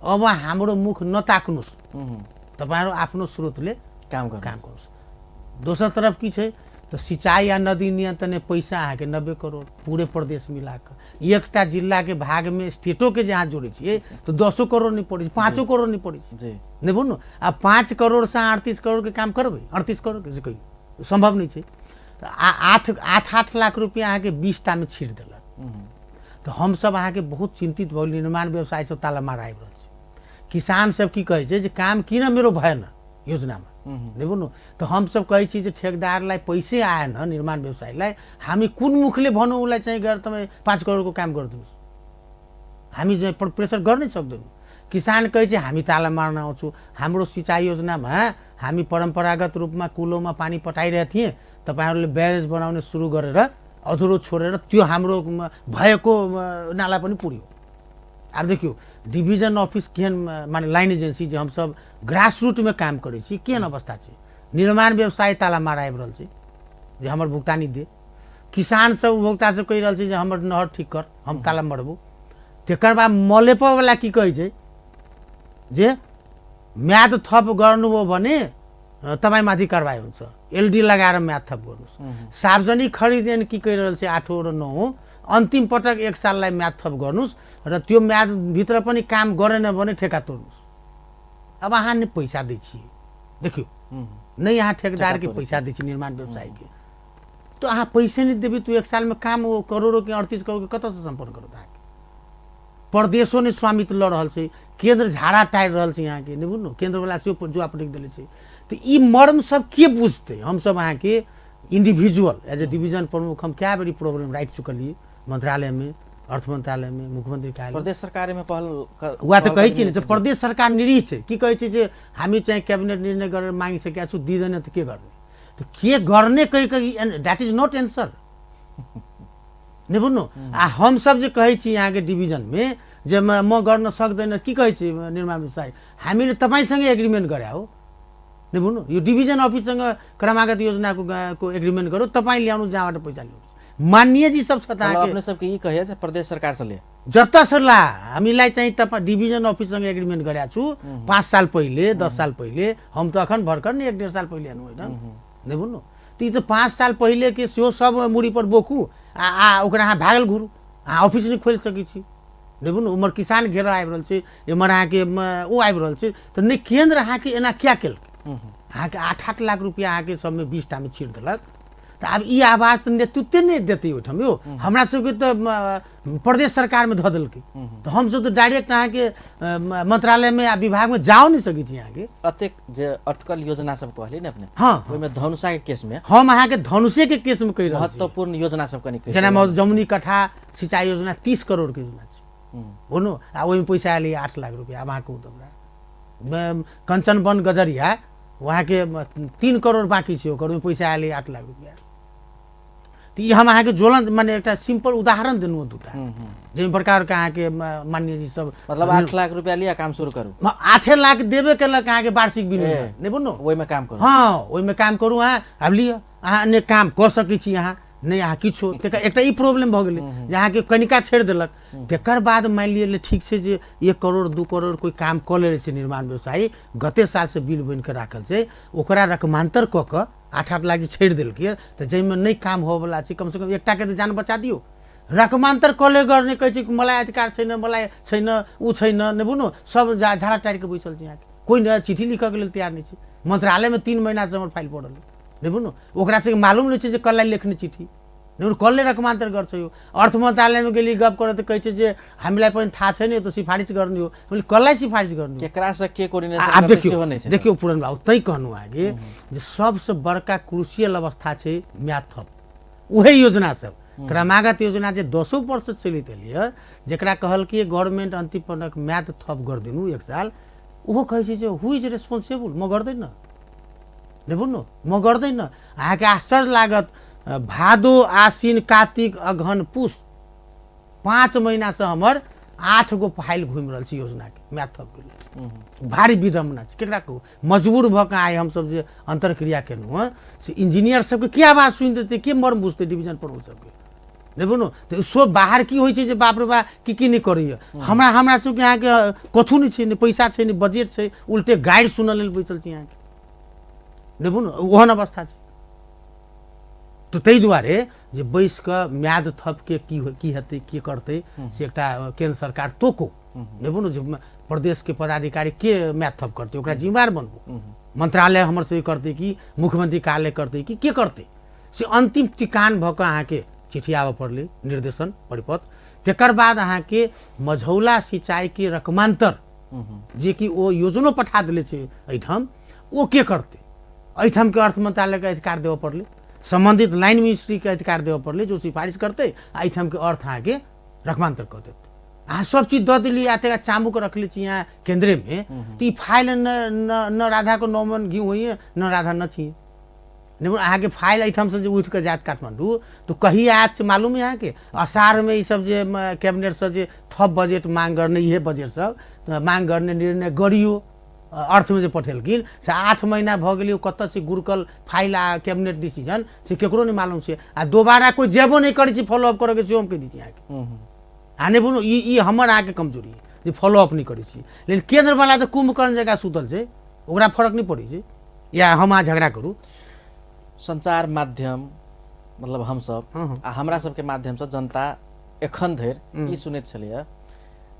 Speaker 2: अब हाम्रो मुख नताक्नुहोस्, तपाईँहरू आफ्नो स्रोतले
Speaker 1: काम
Speaker 2: गर्नुहोस्। दोसर तरफ की छै तऽ सिंचाई आ नदी नियंत्रण पैसा अहाँके 90 करोड़ पूरे प्रदेश मिला कऽ, एकटा जिलाके भागमे स्टेटोके जे अहाँ जोड़ै छियै तऽ 10 करोड़ नहि पड़ै छै, 5 करोड़ नहि पड़ै छै, नहि बोलू। आ 5 करोड़सँ 38 करोड़के काम करबै, 38 करोड़के से कहियौ सम्भव नहि छै। 8-8 लाख रुपैआ अहाँके 20टामे छीट देलक। तऽ हमसब अहाँके बहुत चिन्तित भऽ गेल, निर्माण व्यवसाय सब ताला मार आबि रहल छै, किसान सब की कहै छै जे काम किन मेरो भएन योजनामा, नहि बोलू। तऽ हमसब कहै छी जे ठेकेदारलाई पैसे आएन निर्माण व्यवसायलाई, हामी कुन मुखले भनौँ उसलाई चाहिँ गएर तपाईँ 5 करोडको काम गरिदिनुहोस्, हामी चाहिँ प्रेसर गर्नै सक्दैनौँ। किसान कहै छै हामी ताला मार्न आउँछौँ, हाम्रो सिँचाइ योजनामा हामी परम्परागत रूपमा कुलोमा पानी पटाइरहेको थिएँ, तपाईँहरूले ब्यारेज बनाउने सुरु गरेर अधुरो छोडेर त्यो हाम्रो भएको नाला पनि पुर्यो। आब देखियौ डिभिजन अफिस केहन, माने लाइन एजेन्सी जे हमसब ग्रासरूटमे काम करै छी, केहन अवस्था छै। निर्माण व्यवसाय ताला मार आबि रहल छै जे हमर भुगतानी दे, किसान सब उपभोक्ता सब कहि रहल छै जे हमर नहर ठीक कर, हम ताला मरबू। तकर बाद मलेपवला की कहै छै जे म्याद थप गर्नुभयो भने तपाईँमाथि कारवाही हुन्छ, एलडी लगाएर म्याद थप गर्नुहोस्। सार्वजनिक खरिद ऐन की कहि रहल छै 8 र 9 अन्तिम पटक 1 साललाई म्याद थप गर्नुहोस् र त्यो म्यादभित्र पनि काम गरेन भने ठेका तोड्नुहोस्। अब अहाँ नै पैसा दै छियै, देखियौ नै अहाँ ठेकेदारके पैसा दै छी निर्माण व्यवसायके, तऽ अहाँ पैसे नहि देबै तऽ 1 सालमे काम ओ करोड़ोके 38 करोड़के कतऽसँ सम्पन्न करत अहाँके? प्रदेशो नहि स्वामित्व लऽ रहल छै, केन्द्र झाड़ा टारि रहल छै अहाँके, नहि बुझलहुँ, केन्द्रवला सेहो जुआ पटकि देले छै। तऽ ई मर्म सब के बुझतै? हमसब अहाँके इंडिविजुअल एज ए डिवीजन प्रमुख हम कए बेर ई प्रॉब्लम राखि चुकलियै मंत्रालयमे, अर्थ मंत्रालयमे, मुख्यमंत्री कार्यालय,
Speaker 1: प्रदेश सरकारमे पहल
Speaker 2: वएह तऽ कहै छी ने जे प्रदेश सरकार निरीह छै। की कहै छै जे हामी चाहिँ क्याबिनेट निर्णय गरेर मागिसकेका छु, दिँदैन त के गर्ने? त के गर्ने कहि कहि that is not answer, नहि बुझ्नु। आ हमसब जे कहै छी यहाँके डिभिजनमे जे म गर्न सक्दैन, की कहै छी निर्माण व्यवसाय, हामीले तपाईँसँगै एग्रिमेन्ट गरे हो, नहि बुझ्नु, यो डिभिजन अफिससँग क्रमागत योजनाको को एग्रिमेन्ट गरौँ, तपाईँ ल्याउनु जहाँबाट पैसा ल्याउनु। मान्यजी सब छ त
Speaker 1: अपने सबके ई कहिए जे प्रदेश सरकार से ले
Speaker 2: जता सल्लाह हामीलाई चाहिँ तपाईँ डिभिजन अफिससँग एग्रिमेन्ट गरेको छु 5 साल पहिले, 10 साल पहिले, हम त अखन भर्खर नि 1-1.5 साल पहिले हेर्नु होइन, नहि बुझ्नु। त ई त 5 साल पहिले के सेहो सब मुड़ी पर बोकू आ ओकरा अहाँ भागल घुरू, अहाँ अफिस नहि खोलि सकै छी, नहि बुझ्नु। उम्हर किसान घेर आबि रहल छै, एम्हर अहाँके ओ आबि रहल छै, तऽ नहि केन्द्र अहाँके एना किया केलकै? अहाँके 8-8 लाख रुपैआ अहाँके सबमे 20 टामे छीट देलक। तऽ आब ई आवाज तऽ नेतृत्वे नहि देतै ओहिठाम यौ, हमरा सबके तऽ प्रदेश सरकारमे धऽ देलकै, तऽ हमसब तऽ डायरेक्ट अहाँके मंत्रालयमे आ विभागमे जाओ नहि सकै छी अहाँके।
Speaker 1: अतेक जे अटकल योजना सब कहली ने अपने,
Speaker 2: हाँ,
Speaker 1: ओहिमे धनुषाके केसमे
Speaker 2: हम अहाँके धनुषेके केसमे कहि रहल छी।
Speaker 1: महत्वपूर्ण योजना सब कनि
Speaker 2: जेना जमुनी कट्ठा सिंचाई योजना 30 करोड़के योजना छै, बोलू, आ ओहिमे पैसा एलै 8 लाख रुपैआ। आब अहाँ कहू तऽ हमरा कंचन वन गजरिया वहाँके 3 करोड़ बाँकी छै ओकर, ओहिमे पैसा एलै 8 लाख रुपैआ। तऽ ई हम अहाँके ज्वलन माने एकटा सिम्पल उदाहरण देलहुँ दूटा, जाहिमे बड़का बड़का अहाँके मान्यजी सब
Speaker 1: मतलब 8 लाख रुपैआ लिअ काम शुरू करू,
Speaker 2: 8 लाख देबे केलक अहाँके वार्षिक विनियोजन, नहि बुझलहुँ,
Speaker 1: ओहिमे काम करू,
Speaker 2: हाँ ओहिमे काम करू अहाँ, आब लिअ अहाँ नहि काम कऽ सकै छी अहाँ, नहि अहाँ किछो। तकर एकटा ई प्रॉब्लम भऽ गेलै जे अहाँके कनिका छोड़ि देलक। तकर बाद मानि लिअ ठीक छै जे 1 करोड़ 2 करोड़ कोइ काम कऽ लेने छै निर्माण व्यवसायी, गते सालसँ बिल बनि कऽ राखल छै, ओकरा रकमान्तर कऽ कऽ 8-8 लाख जे छोड़ि देलकै तऽ जाहिमे नहि काम होवऽवला छै कमसँ कम एकटाके तऽ जान बचा दियौ। रकमान्तर कऽ ले गर्ने कहै छै मलाई अधिकार छैन, मलाई छैन, ऊ छैन, नहि बुझलहुँ, सब झाड़ा टारि कऽ बैसल छै अहाँके, कोइ नहि चिट्ठी लिखऽके लेल तैयार नहि छै। मंत्रालयमे 3 महीनासँ हमर फाइल पड़ल, नहि बुझलहुँ, ओकरा सबके मालूम नहि छै जे कल्ला लेखने चिट्ठी, नहि कसले रकमान्तर गर्छ यो। अर्थ मन्त्रालयमे गेली गप करऽ तऽ कहै छै जे हामीलाई पनि थाहा छैन, यो त सिफारिस गर्ने हो। मैले कसलाई सिफारिस गर्ने हो?
Speaker 1: केकरासँ के कोर्डिनेसन गर्ने सेहो नहि छै।
Speaker 2: देखियौ पूरन बाबू, तैँ कहलहुँ अहाँके जे सबसँ बड़का क्रूशियल अवस्था छै म्याद थप, उहे योजना सब क्रमागत योजना जे 10 वर्ष चलैत एलियै, जकरा कहलकै गभर्नमेन्ट अन्तिम पटक म्याद थप गरिदिनु 1 साल, ओहो कहै छै जे हु is responsible, म गर्दैन, नहि बुझ्नु, म गर्दैन। अहाँके आश्चर्य लागत, भादो आसिन कातिक अगहन पुस 5 महिनासँ हमर 8 गो फाइल घुमि रहल छै योजनाके म्याद थप गेल। भारी विडम्बना छै, केकरा कहू, मजबूर भऽ कऽ आइ हमसब जे अन्तर्क्रिया केलहुँ हँ से इंजीनियर सबके के आवाज सुनि देतै, के मर्म बुझतै डिवीजन प्रमुख सबके, नहि बुझलहुँ। तऽ सब बाहर की होइ छै जे बाप रे बा की की नहि करैए, हमरा हमरा सबके अहाँके कथू नहि छै, नहि पैसा छै, नहि बजट छै, उल्टे गारि सुनऽ लेल बैसल छी अहाँके, नहि बुझलहुँ, ओहन अवस्था छै। तऽ ताहि दुआरे जे बैस कऽ म्याद थपके की हेतै के करतै से एकटा केन्द्र सरकार तोको, नहि बुझलहुँ, जे प्रदेशके पदाधिकारी के म्याद थप करतै ओकरा जिम्मेवार बनबू, मंत्रालय हमर सबके करतै कि मुख्यमंत्री कार्यालय करतै कि के करतै, से अन्तिम टिकान भऽ कऽ अहाँके चिट्ठी आबऽ पड़लै, निर्देशन परिपत्र। तकर बाद अहाँके मझौला सिंचाइके रकमान्तर जे कि ओ योजनो पठा देले छै एहिठाम, ओ के करतै? एहिठामके अर्थ मंत्रालयके अधिकार देबऽ पड़लै, सम्बन्धित लाइन मिनिस्ट्रीके अधिकार देबऽ पड़लै जो सिफारिस करतै, आ एहिठामके अर्थ अहाँके रकमान्तर कऽ देतै। अहाँ सब चीज दऽ देलियै आ तकरा चामुक रखले छी अहाँ केन्द्रेमे, तऽ ई फाइल न न राधाको 9 मन घिउ होइए न राधा न छी, नहि अहाँके फाइल एहिठामसँ जे उठि कऽ जायत काठमाण्डू तऽ कहिया आयत से मालूम है अहाँके? असारमे ई सब जे कैबिनेटसँ जे थप बजट मांग गर्ने, इहे बजट सब मांग गर्ने निर्णय गरियो अर्थमे जे पठेलखिन से 8 महीना भऽ गेलै, कतऽ छै गुरुकल फाइल आ कैबिनेट डिसीजन से केकरो नहि मालूम छै, आ दोबारा कोइ जेबो नहि करै छै फॉलोअप करऽके सेहो हम कहि दै छी अहाँके। आ नहि बुझलहुँ, ई हमर अहाँके कमजोरी जे फॉलोअप नहि करै छी। लेकिन केन्द्रवला तऽ कुम्भकर्ण जकाँ सुतल छै, ओकरा फरक नहि पड़ै छै, या हम अहाँ झगड़ा करू।
Speaker 1: सञ्चार माध्यम मतलब हमसब आ हमरा सबके माध्यमसँ जनता एखन धरि ई सुनैत छलैए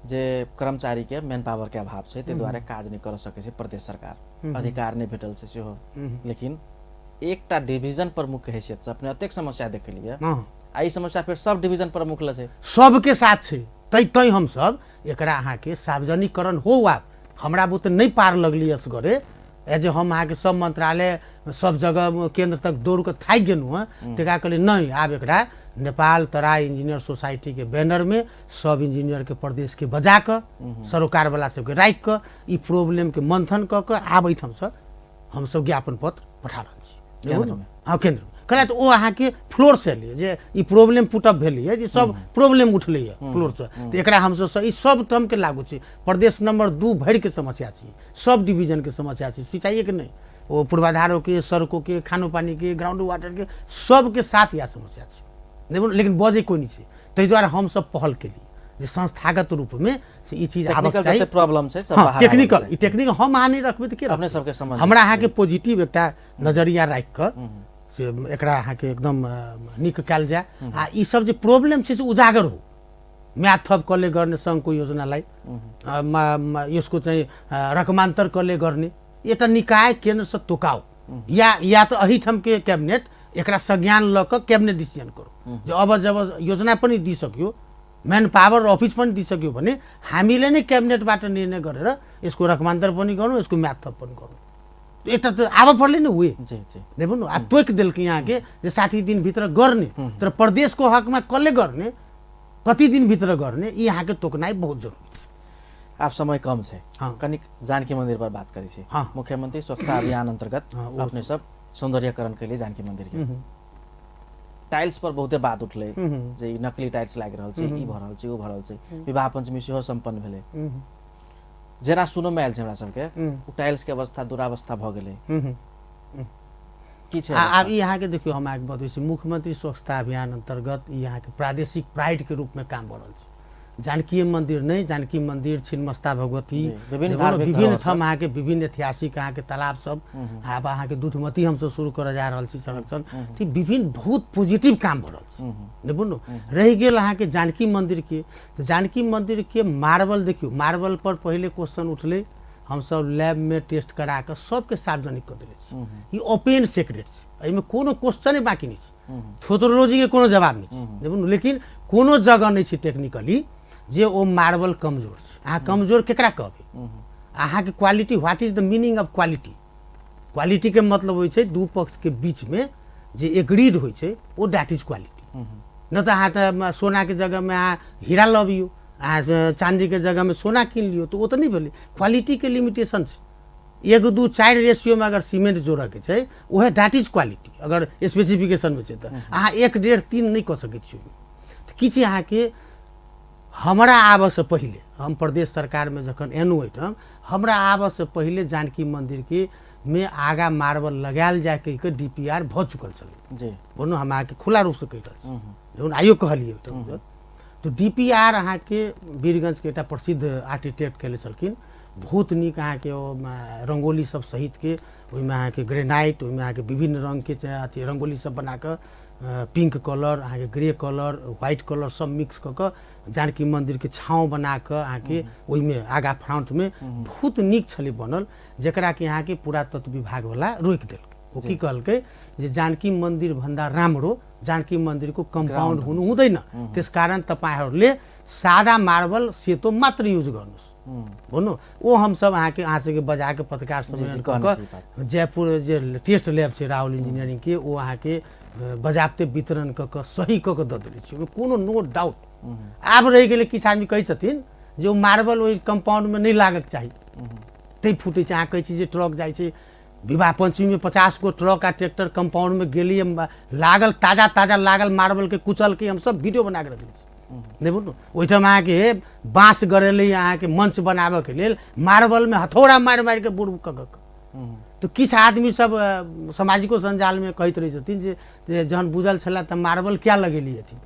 Speaker 1: जे कर्मचारीके मैन पावरके अभाव छै, ताहि दुआरे काज नहि कर सकै छै प्रदेश सरकार, अधिकार नहि भेटल छै सेहो। लेकिन एकटा डिवीजन प्रमुखके हैसियतसँ अपने एतेक समस्या देखेलियै, आ ई समस्या फेर सब डिवीजन प्रमुख लए छै,
Speaker 2: सबके साथ छै। तै तै हमसब एकरा अहाँके सार्वजनिकरण हो। आब हमरा बुते नहि पार लगली असगरे, जे हम अहाँके सब मंत्रालय सब जगह केंद्र तक दौड़ कऽ थाकि गेलहुँ हँ, तकरा कहलियै नहि, आब एकरा नेपाल तराई इंजीनियर सोसाइटी के बैनर में सब इंजीनियर के प्रदेश के बजा कऽ सरोकार वाला सबके राखि कऽ ई प्रॉब्लम के मंथन कऽ कऽ आब एहिठामसँ हमसब ज्ञापन पत्र पठा रहल छी
Speaker 1: केंद्रमे।
Speaker 2: हँ, केंद्रमे। कहला तऽ ओ अहाँके फ्लोरसँ एलियै जे ई प्रॉब्लम पुटअप भेलैए, जे सब प्रॉब्लम उठलैए फ्लोरसँ, तऽ एकरा हमसब ई सब टर्मके लागू छै। प्रदेश नंबर 2 भरिके समस्या छै, सब डिवीजनके समस्या छै, सिंचाइएके नहि, ओ पूर्वाधारोके, सड़कोके, खानो पानीके, ग्राउंड वाटरके, सबके साथ इएह समस्या छै। लेकिन बजै कोइ नहि छै, ताहि दुआरे हमसब पहल केलियै जे संस्थागत रूपमे से ई चीज आबक
Speaker 1: टेक्निकल
Speaker 2: चाही।
Speaker 1: जते प्रॉब्लम छै सब
Speaker 2: हँ,
Speaker 1: बाहर
Speaker 2: टेक्निकल
Speaker 1: आबक
Speaker 2: ई टेक्निकल हम अहाँ नहि रखबै तऽ के
Speaker 1: अपने
Speaker 2: रखबै?
Speaker 1: सबके सम्बन्धित
Speaker 2: हमरा अहाँके पॉजिटिव एकटा नजरिया राखि कऽ से एकरा अहाँके एकदम नीक कयल जाय, आ ई सब जे प्रॉब्लम छै से उजागर हो। म्याद थप कसले गर्ने सङ्घको योजनालाई, यसको चाहिँ रकमान्तर कसले गर्ने, एउटा निकाय केन्द्रसँ तोकाओ, या तऽ एहिठामके कैबिनेट एकरा संज्ञान लऽ कऽ कैबिनेट डिसीजन करू जे अब जब योजना पनि दिइसक्यो, म्यान पावर अफिस पनि दिइसक्यो भने हामीले नै क्याबिनेटबाट निर्णय गरेर यसको रकमान्तर पनि गरौँ, यसको म्याद थप पनि गरौँ। एउटा त आब पर्ले नि उहे।
Speaker 1: जी जी
Speaker 2: देखू न, आब तोकि देलकै यहाँके जे 60 दिनभित्र गर्ने, तर प्रदेशको हकमा कसले गर्ने, कति दिनभित्र गर्ने, ई अहाँके तोकनाइ बहुत जरुरी छै।
Speaker 1: आब समय कम छै,
Speaker 2: हाँ।
Speaker 1: कनिक जानकी मंदिर पर बात करै छी।
Speaker 2: हाँ।
Speaker 1: मुख्यमंत्री स्वच्छता अभियान अंतर्गत
Speaker 2: हाँ,
Speaker 1: अपने सब सौंदर्यकरण के लिए जानकी मंदिर के टाइल्स पर बहुते बात उठलै जे ई नकली टाइल्स लागि रहल छै, ई भऽ रहल छै, ओ भऽ रहल छै। विवाह पंचमी सेहो सम्पन्न भेलै, जेना सुनोमे आयल छै हमरा सबके ओ टाइल्स के अवस्था दुरावस्था भऽ गेलै, की छै?
Speaker 2: आब ई अहाँके देखियौ, हम अहाँके बतबै छी, मुख्यमंत्री स्वच्छता अभियान अन्तर्गत ई अहाँके प्रादेशिक प्राइड के रूपमे काम भऽ रहल छै। जानकी मंदिर नहि, जानकी मंदिर, छिन्नमस्ता भगवती,
Speaker 1: विभिन्न
Speaker 2: देखो न,
Speaker 1: धार्मिक
Speaker 2: विभिन्न
Speaker 1: धरोहर
Speaker 2: ठाम अहाँके विभिन्न ऐतिहासिक अहाँके तालाब सब, आब अहाँके दूधमती हमसब शुरू करऽ जा रहल छी संरक्षण, तऽ विभिन्न बहुत पॉजिटिव काम भऽ रहल छै। देखू न, रहि गेल अहाँके जानकी मंदिर के, तऽ जानकी मंदिर के मार्बल देखियौ, मार्बल पर पहिले क्वेश्चन उठलै, हमसब लैब में टेस्ट करा कऽ सबके सार्वजनिक कऽ देने छी। ई ओपन सीक्रेट छै, एहिमे कोनो क्वेश्चने बाँकी नहि छै, थोथरोलॉजी के कोनो जवाब नहि छै। देखू न, लेकिन कोनो जगह नहि छै टेक्निकली जे ओ मार्बल कमजोर छै। अहाँ कमजोर केकरा कहबै? अहाँके quality, what is the meaning of quality? क्वालिटीके मतलब होइ छै दू पक्षके बीचमे जे एग्रीड होइ छै ओ that is quality. नहि तऽ अहाँ तऽ सोनाके जगहमे अहाँ हीरा लबियौ, अहाँ चाँदीके जगहमे सोना कीन लियौ, तऽ ओ तऽ नहि भेलै। क्वालिटीके लिमिटेशन छै, 1 2 4 रेशियोमे अगर सीमेंट जोड़ऽके छै उएह that is quality, अगर स्पेसिफिकेशनमे छै तऽ अहाँ 1 1.5 3 नहि कऽ सकै छी ओहिमे। तऽ की छै अहाँके, हमरा आबऽसँ पहिले, हम प्रदेश सरकारमे जखन एलहुँ ओहिठाम, हमरा आबऽसँ पहिले जानकी मन्दिरके मे आगा मार्बल लगायल जाय कहि कऽ DPR भऽ चुकल छलै।
Speaker 1: जी
Speaker 2: बोलू, हम अहाँके खुला रूपसँ कहि रहल छी, जहन आइयो कहलियै ओहिठाम, तऽ DPR अहाँके वीरगंजके एकटा प्रसिद्ध आर्किटेक्ट कयले छलखिन, बहुत नीक अहाँके ओ रङ्गोली सब सहितके, ओहिमे अहाँके ग्रेनाइट, ओहिमे अहाँके विभिन्न रङ्गके अथी रङ्गोली सब बनाकऽ, पिंक कलर, अहाँके ग्रे कलर, व्हाइट कलर सब मिक्स कऽ कऽ जानकी मन्दिरके छाँव बना कऽ अहाँके ओहिमे आगा फ्रंटमे बहुत नीक छलै बनल, जकरा कि अहाँके पुरातत्व विभागवला रोकि देलकै। ओ की कहलकै जे जानकी मन्दिर भन्दा राम्रो जानकी मन्दिरको कम्पाउन्ड हुनु हुँदैन, त्यसकारण तपाईँहरूले सादा मार्बल सेतो मात्र युज गर्नुहोस् भन्नु। ओ हमसब अहाँके अहाँसबके बजाके पत्रकार सम्मेलन कऽ कऽ जयपुर जे टेस्ट लैब छै राहुल इंजीनियरिंगके, ओ अहाँके बजाबते वितरण कऽ कऽ सही कऽ कऽ दऽ देने छी, ओहिमे कोनो नो डाउट। आब रहि गेलै किछु आदमी कहै छथिन जे ओ मार्बल ओहि कम्पाउन्डमे नहि लागक चाही, तैँ फुटै छै। अहाँ कहै छी जे ट्रक जाइ छै, विवाह पंचमीमे 50 गो ट्रक आ ट्रैक्टर कम्पाउन्डमे गेलियै, लागल ताजा ताजा लागल मार्बलके कुचलके हमसब वीडियो बना कऽ रखने छी। नहि बुझलहुँ, ओहिठाम अहाँके बाँस गड़ेलै अहाँके मंच बनाबऽके लेल, मार्बलमे हथौड़ा मारि मारि कऽ बुर कऽ कऽ। तऽ किछु आदमी सब सामाजिको सञ्जालमे कहैत रहै छथिन जे जहन बुझल छलै तऽ मार्बल किया लगेली अथी,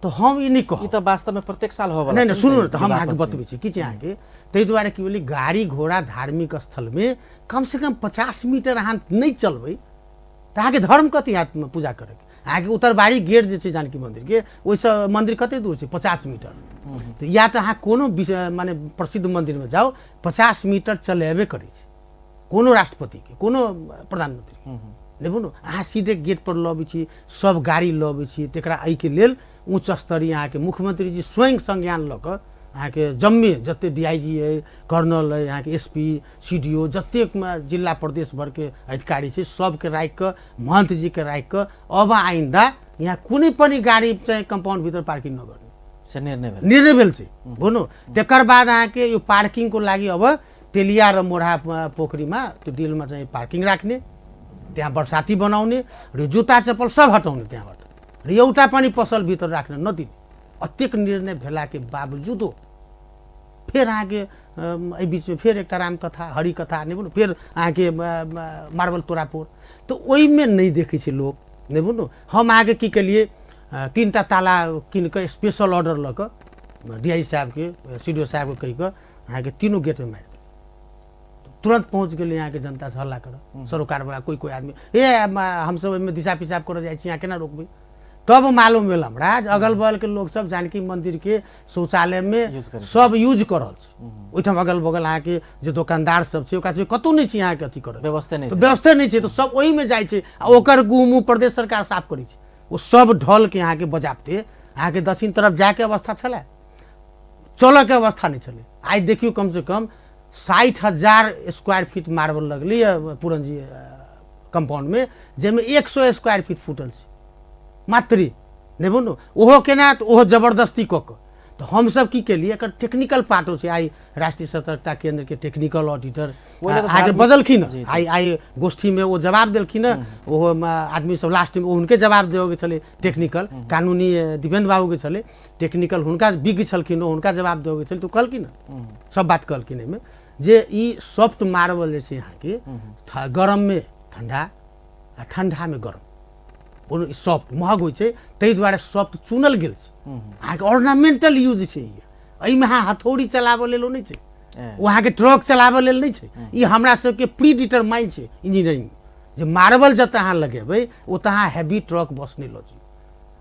Speaker 2: तऽ हम ई नहि कहब।
Speaker 1: ई तऽ वास्तवमे प्रत्येक साल होबऽ
Speaker 2: नहि, नहि सुनू ने, तऽ हम अहाँके बतबै छी की छै अहाँके। ताहि दुआरे की भेलै, गाड़ी घोड़ा धार्मिक स्थलमे कमसँ कम 50 मीटर अहाँ नहि चलबै तऽ अहाँके धर्म कति हैत पूजा करैके? अहाँके उत्तरबारी गेट जे छै जानकी मन्दिरके, ओहिसँ मन्दिर कते दूर छै? 50 मीटर। तऽ या तऽ अहाँ कोनो माने प्रसिद्ध मन्दिरमे जाउ, 50 मीटर चलेबे करै छै कोनो राष्ट्रपतिके, कोनो प्रधानमन्त्रीके। नहि बुझलहुँ, अहाँ सीधे गेटपर लबै छी, सब गाड़ी लबै छी, तकरा एहिके लेल उच्च स्तरीय अहाँके मुख्यमंत्रीजी स्वयं संज्ञान लऽ कऽ अहाँके जम्मे जते डीआईजी अइ, कर्नल अइ, अहाँके एसपी सीडीओ जतेक जिला प्रदेश भरके अधिकारी छै सबके राखि कऽ, महन्त जीके राखि कऽ अब आइन्दा यहाँ कुनै पनि गाड़ी चाहिँ कम्पाउन्ड भित्र पार्किङ नगर्ने
Speaker 1: से निर्णय भेल,
Speaker 2: निर्णय भेल छै बुझ्नु। तकर बाद अहाँके यो पार्किङको लागि अब तेलिया र मोरहा पोखरीमा त्यो डिलमा चाहिँ पार्किङ राख्ने, त्यहाँ बर्साती बनाउने र जुत्ता चप्पल सब हटाउने त्यहाँबाट, र एउटा पनि पसल भित्र राख्न नदिने। अतेक निर्णय भेलाके बावजुदो फेर अहाँके एहि बीचमे फेर एकटा रामकथा हरिकथा नहि बुझ्नु, फेर अहाँके मार्बल तोड़ाफोड़, तऽ ओहिमे नहि देखै छै लोक, नहि बुझ्नु। हम अहाँके की केलियै, 3टा ताला कीन कऽ स्पेशल ऑर्डर लऽ कऽ डीआई साहबके सी डी ओ साहबके कहि कऽ अहाँके तीनू गेटमे मारि देलियै। तुरन्त पहुँच गेलै अहाँके जनता से हल्ला करऽ, सरोकारवला कोइ कोइ आदमी, ए हमसब ओहिमे दिशा पिसाब करऽ जाइ छी, यहाँ केना रोकबै। तब मालूम भेल हमरा जे अगल बगलके लोक सब जानकी मन्दिरके शौचालयमे सब यूज कऽ रहल छै। ओहिठाम अगल बगल अहाँके जे दोकानदार सब छै ओकरा सबके कतहु नहि छै अहाँके अथी करऽ,
Speaker 1: व्यवस्था नहि,
Speaker 2: व्यवस्था नहि छै, तऽ सब ओहिमे जाइ छै। आ ओकर गुह मुँह प्रदेश सरकार साफ करै छै, ओ सब ढलके अहाँके बजाबते अहाँके दक्षिण तरफ जायके अवस्था छलै, चलऽके अवस्था नहि छलै। आइ देखियौ कमसँ कम 60,000 स्क्वायर फीट मार्बल लगलै पूरनजी कम्पाउंडमे, जाहिमे 100 स्क्वायर फीट फूटल छै मात्र, नहि बुझलहुँ। ओहो केना, तऽ ओहो जबरदस्ती कऽ कऽ। तऽ हमसब की केलियै, एकर टेक्निकल पार्टो छै, आइ राष्ट्रीय सतर्कता केंद्रके टेक्निकल ऑडिटर अहाँके बजलखिन, आइ आइ गोष्ठीमे ओ जवाब देलखिन, ओहो आदमी सब लास्टमे हुनके जवाब देबऽके छलै, टेक्निकल कानूनी दीपेंद्र बाबूके छलै, टेक्निकल हुनका विज्ञ छलखिन, हुनका जवाब देबऽके छलै, तऽ कहलखिन सब बात कहलखिन एहिमे जे ई सॉफ्ट मार्बल जे छै अहाँके गरममे ठंडा आ ठंडामे गरम, कोनो सॉफ्ट महग होइ छै, ताहि दुआरे सॉफ्ट चुनल गेल छै। अहाँके ऑर्नामेंटल यूज छै ई, एहिमे अहाँ हथौड़ी चलाबऽ लेल नहि छै, ओ अहाँके ट्रक चलाबऽ लेल नहि छै, ई हमरा सबके प्री डिटरमाइन छै इंजीनियरिंग जे मार्बल जतऽ अहाँ लगेबै ओतऽ अहाँ हैवी ट्रक बस नहि लऽ जइयौ।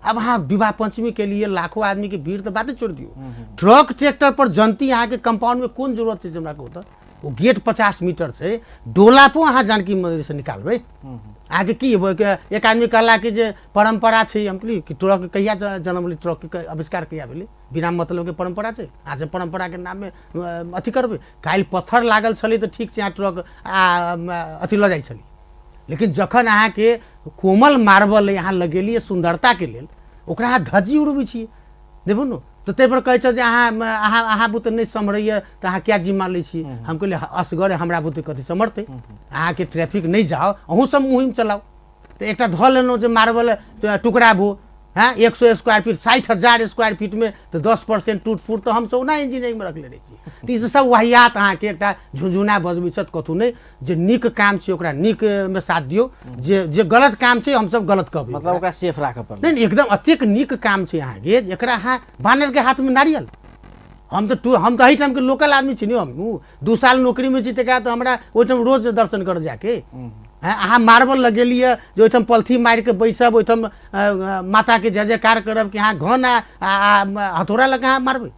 Speaker 2: अब अहाँ विवाह पंचमी के लिए लाखों आदमी के भीड़ तऽ बाते छोड़ि दियौ, ट्रक ट्रैक्टर पर जनती अहाँके कंपाउंड में कोन जरूरत छै से हमरा कहू तऽ। ओ गेट 50 मीटर छै, डोला पो अहाँ जानकी मंदिर से निकालबै अहाँके की। एक आदमी कहला कि जे परम्परा छै, हम कहलियै कि ट्रक कहिया जन्म लै, ट्रक के आविष्कार कहिया भेलै, बिना मतलब के परम्परा छै, अहाँ सब परम्परा के नाममे अथी करबै। काल्हि पत्थर लागल छलै तऽ ठीक छै, अहाँ ट्रक अथी लऽ जाइ छलै, लेकिन जखन अहाँके कोमल मार्बल अहाँ लगेलियै सुन्दरताके लेल, ओकरा अहाँ धज्जी उड़बै छियै, देखू ने। तऽ ताहिपर कहै छै जे अहाँ अहाँ अहाँ बुते नहि सम्हरैए तऽ अहाँ किया जिम्मा लै छी। हम कहलियै असगरे हमरा बुते कथी सम्हरतै, अहाँके ट्रैफिक नहि जाओ, अहूँ सब मुहिम चलाउ। तऽ एकटा धऽ लेलहुँ जे मार्बल टुकड़ा भो, हँ 100 स्क्वायर फीट 60,000 स्क्वायर फीटमे तऽ 10% टूट फूट तऽ हमसब ओना इंजीनियरिंगमे रखले रहै छी। तऽ ई सब वाहियात अहाँके एकटा झुनझुना बजबै छथि, कतहु नहि। जे नीक काम छै ओकरा नीकमे साथ दियौ, जे जे गलत काम छै हमसब गलत कहबै,
Speaker 1: मतलब ओकरा सेफ राखऽ पड़लै।
Speaker 2: नहि एकदम अतेक नीक काम छै अहाँके जे एकरा अहाँ बानरके हाथमे नारियल। हम तऽ एहिठामके लोकल आदमी छी ने, हम 2 साल नौकरीमे छी, तकर बाद हमरा ओहिठाम रोज दर्शन करऽ जाके। अहाँ मार्बल लगेलियै जे ओहिठाम पलथी मारिके बैसब, ओहिठाम माताके जय जयकार करब कि अहाँ घन आ हथौड़ा लऽ कऽ अहाँ मारबै,